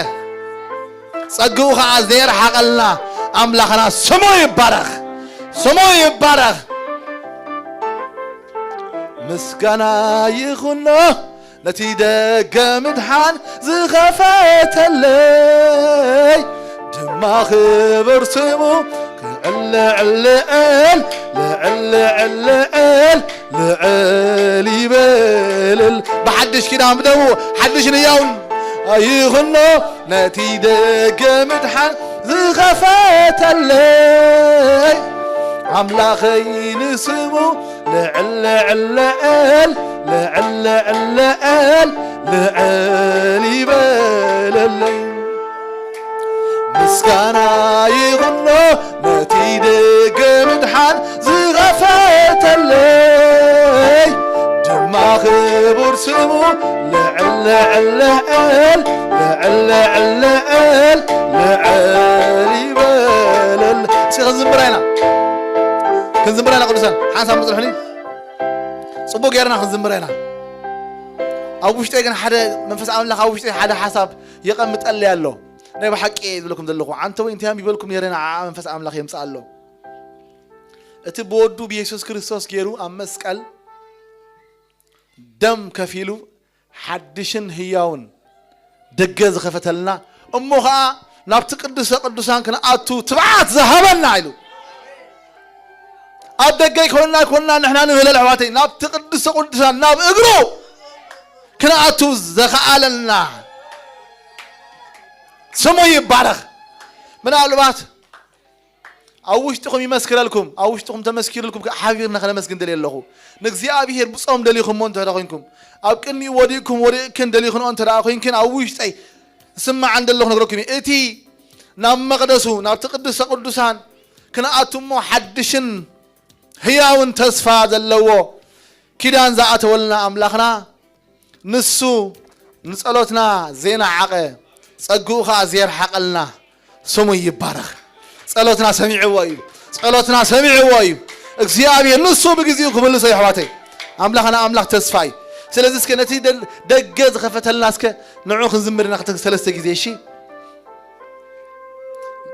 ጸግኡ ኸዓ ዘየርሓቐልና ኣምላኽና ስሙ ይባረኽ፣ ስሙ ይባረኽ። ምስጋና ይኹኖ ነቲ ደገ ምድሓን ዝኸፈተለይ፣ ድማ ክብር ስሙ ክዕልዕልዕል፣ ልዕልዕልዕል፣ ልዕል ይበልል። ብሓድሽ ኪዳን ብደሙ ሓድሽ ንያውን ይኹኖ ነቲ ደገ ምድሓን ዝኸፈተለይ፣ ኣምላኸይ ንስሙ ልዕል ልዕል ልዕል ልዕል ልዕል ልዕል ይበለለይ። ምስጋና ይኹኖ ነቲ ደገ ምድሓን ዝኸፈተለይ፣ ድማ ክቡር ስሙ ልዕል ልዕል ልዕል ልዕል ልዕል ልዕል ይበለል። እስኪ ክንዝምራ ኢና፣ ክንዝምራ ኢና ቅዱሳን፣ ሓንሳብ ምጽንሑኒ። ጽቡቅ ጌርና ክንዝምራ ኢና። ኣብ ውሽጠይ ግን ሓደ መንፈስ ኣምላኽ ኣብ ውሽጠይ ሓደ ሓሳብ የቐምጠለይ ኣሎ። ናይ ብሓቂ እየ ዝብለኩም ዘለኹ። ዓንተ ወይ እንታይ ይበልኩም ነይረ፣ ንዓ መንፈስ ኣምላኽ የምጽእ ኣሎ። እቲ ብወዱ ብየሱስ ክርስቶስ ገይሩ ኣብ መስቀል ደም ከፊሉ ሓድሽን ህያውን ደገ ዝኸፈተልና፣ እሞ ኸዓ ናብቲ ቅዱሰ ቅዱሳን ክንኣቱ ትብዓት ዝሃበና ኢሉ። ኣብ ደገ ይኮንና ይኮንና ንሕና ንብህለል ኣሕዋተይ፣ ናብቲ ቅዱሰ ቅዱሳን ናብ እግሩ ክንኣቱ ዘኸኣለና ስሙ ይባረኽ። ምናልባት ኣብ ውሽጥኹም ይመስክረልኩም፣ ኣብ ውሽጥኹም ተመስኪሩልኩም፣ ከዓ ሓቢርና ከነመስግን ደልየ ኣለኹ። ንእግዚኣብሔር ብጾም ደሊኹሞ እንተ ኮይንኩም፣ ኣብ ቅድሚኡ ወዲቅኩም ወዲቅክን ደሊኽንኦ እንተ ደኣ ኮይንክን፣ ኣብ ውሽጠይ ዝስምዓን ዘለኹ ነግረኩም እየ። እቲ ናብ መቕደሱ፣ ናብቲ ቅዱሰ ቅዱሳን ክንኣቱ እሞ ሓድሽን ህያውን ተስፋ ዘለዎ ኪዳን ዝኣተወልና ኣምላኽና፣ ንሱ ንጸሎትና ዘይነዓቐ፣ ጸግኡ ኸኣ ዘየርሓቐልና ስሙ ይባረኽ። ጸሎትና ሰሚዕዎ እዩ። ጸሎትና ሰሚዕዎ እዩ። እግዚኣብሔር ንሱ ብግዜኡ ክምልሶ እዩ፣ ኣሕዋተይ። ኣምላኽና ኣምላኽ ተስፋ እዩ። ስለዚ እስከ ነቲ ደል-፣ ደገ ዝኸፈተልና እስከ ንዑ ክንዝምር ኢና ክልተ ሰለስተ ግዜ፣ እሺ?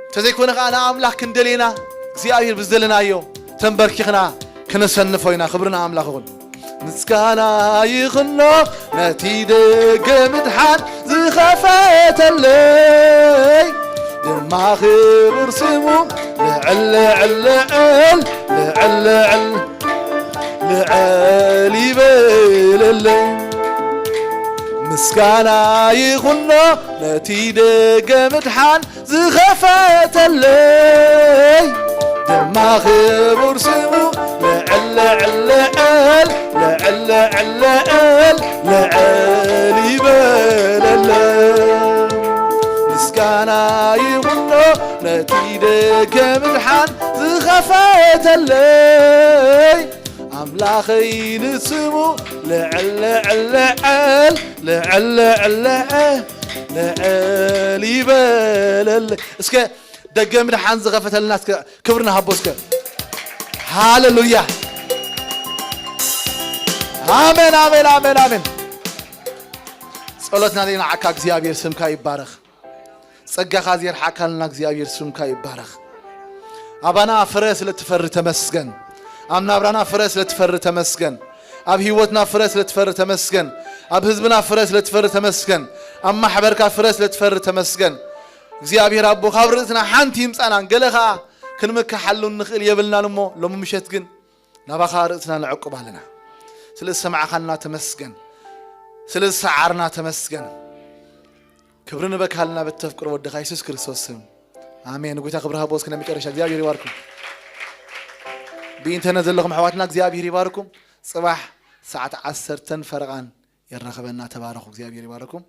እንተዘይኮነ ኸዓ ንኣምላኽ ክንደልየና እግዚኣብሔር ብዝደለናዮ ተንበርኪኽና ክነሰንፎ ኢና። ክብሪ ንኣምላኽ ይኹን። ምስጋና ይኽኖ ነቲ ደገ ምድሓን ዝኸፈተለይ፣ ድማ ክቡር ስሙ ልዕል ልዕል ልዕል ልዕል ልዕል ይበለለይ። ምስጋና ይኹኖ ነቲ ደገ ምድሓን ዝኸፈተለይ፣ ድማ ክቡር ስሙ ልዕል ልዕል ልዕል ልዕል ልዕል ልዕል ይበለለይ። ምስጋና ይኹኖ ነቲ ደገ ምድሓን ዝኸፈተለይ፣ ኣምላኸይ ንስሙ ልዕል ልዕል ልዕል ልዕል ልዕል ልዕል ይበለል። እስከ ደገም ድሓን ዝኸፈተልና እስከ ክብሪ ንሃቦ እስከ። ሃሌሉያ። ኣሜን፣ ኣሜን፣ ኣሜን፣ ኣሜን። ጸሎትና ዘይነዓካ እግዚኣብሔር ስምካ ይባረኽ። ጸጋኻ ዘየርሓካልና እግዚኣብሔር ስምካ ይባረኽ። ኣባና ፍረ ስለ ትፈሪ ተመስገን። ኣብ ናብራና ፍረ ስለ ትፈሪ ተመስገን። ኣብ ህይወትና ፍረ ስለ ትፈሪ ተመስገን። ኣብ ህዝብና ፍረ ስለ ትፈሪ ተመስገን። ኣብ ማሕበርካ ፍረ ስለ ትፈሪ ተመስገን። እግዚኣብሔር ኣቦ ካብ ርእስና ሓንቲ ይምጻናን ገለ ኸኣ ክንምክሓሉ ንኽእል የብልናን እሞ ሎሚ ምሸት ግን ናባኻ ርእስና ነዕቁብ ኣለና። ስለ ዝሰማዕኻና ተመስገን። ስለ ዝሰዓርና ተመስገን። ክብሪ ንበካልና በተፍቅሮ ወድኻ የሱስ ክርስቶስ ስም። ኣሜን። ጎይታ ክብሪ ሃቦ እስከ ናይ መጨረሻ እግዚኣብሔር ይባርኩም። ብኢንተርነት ዘለኹም ኣሕዋትና እግዚኣብሔር ይባርኩም። ጽባሕ ሰዓት ዓሰርተን ፈረቓን የራኸበና። ተባረኹ። እግዚኣብሔር ይባርኩም።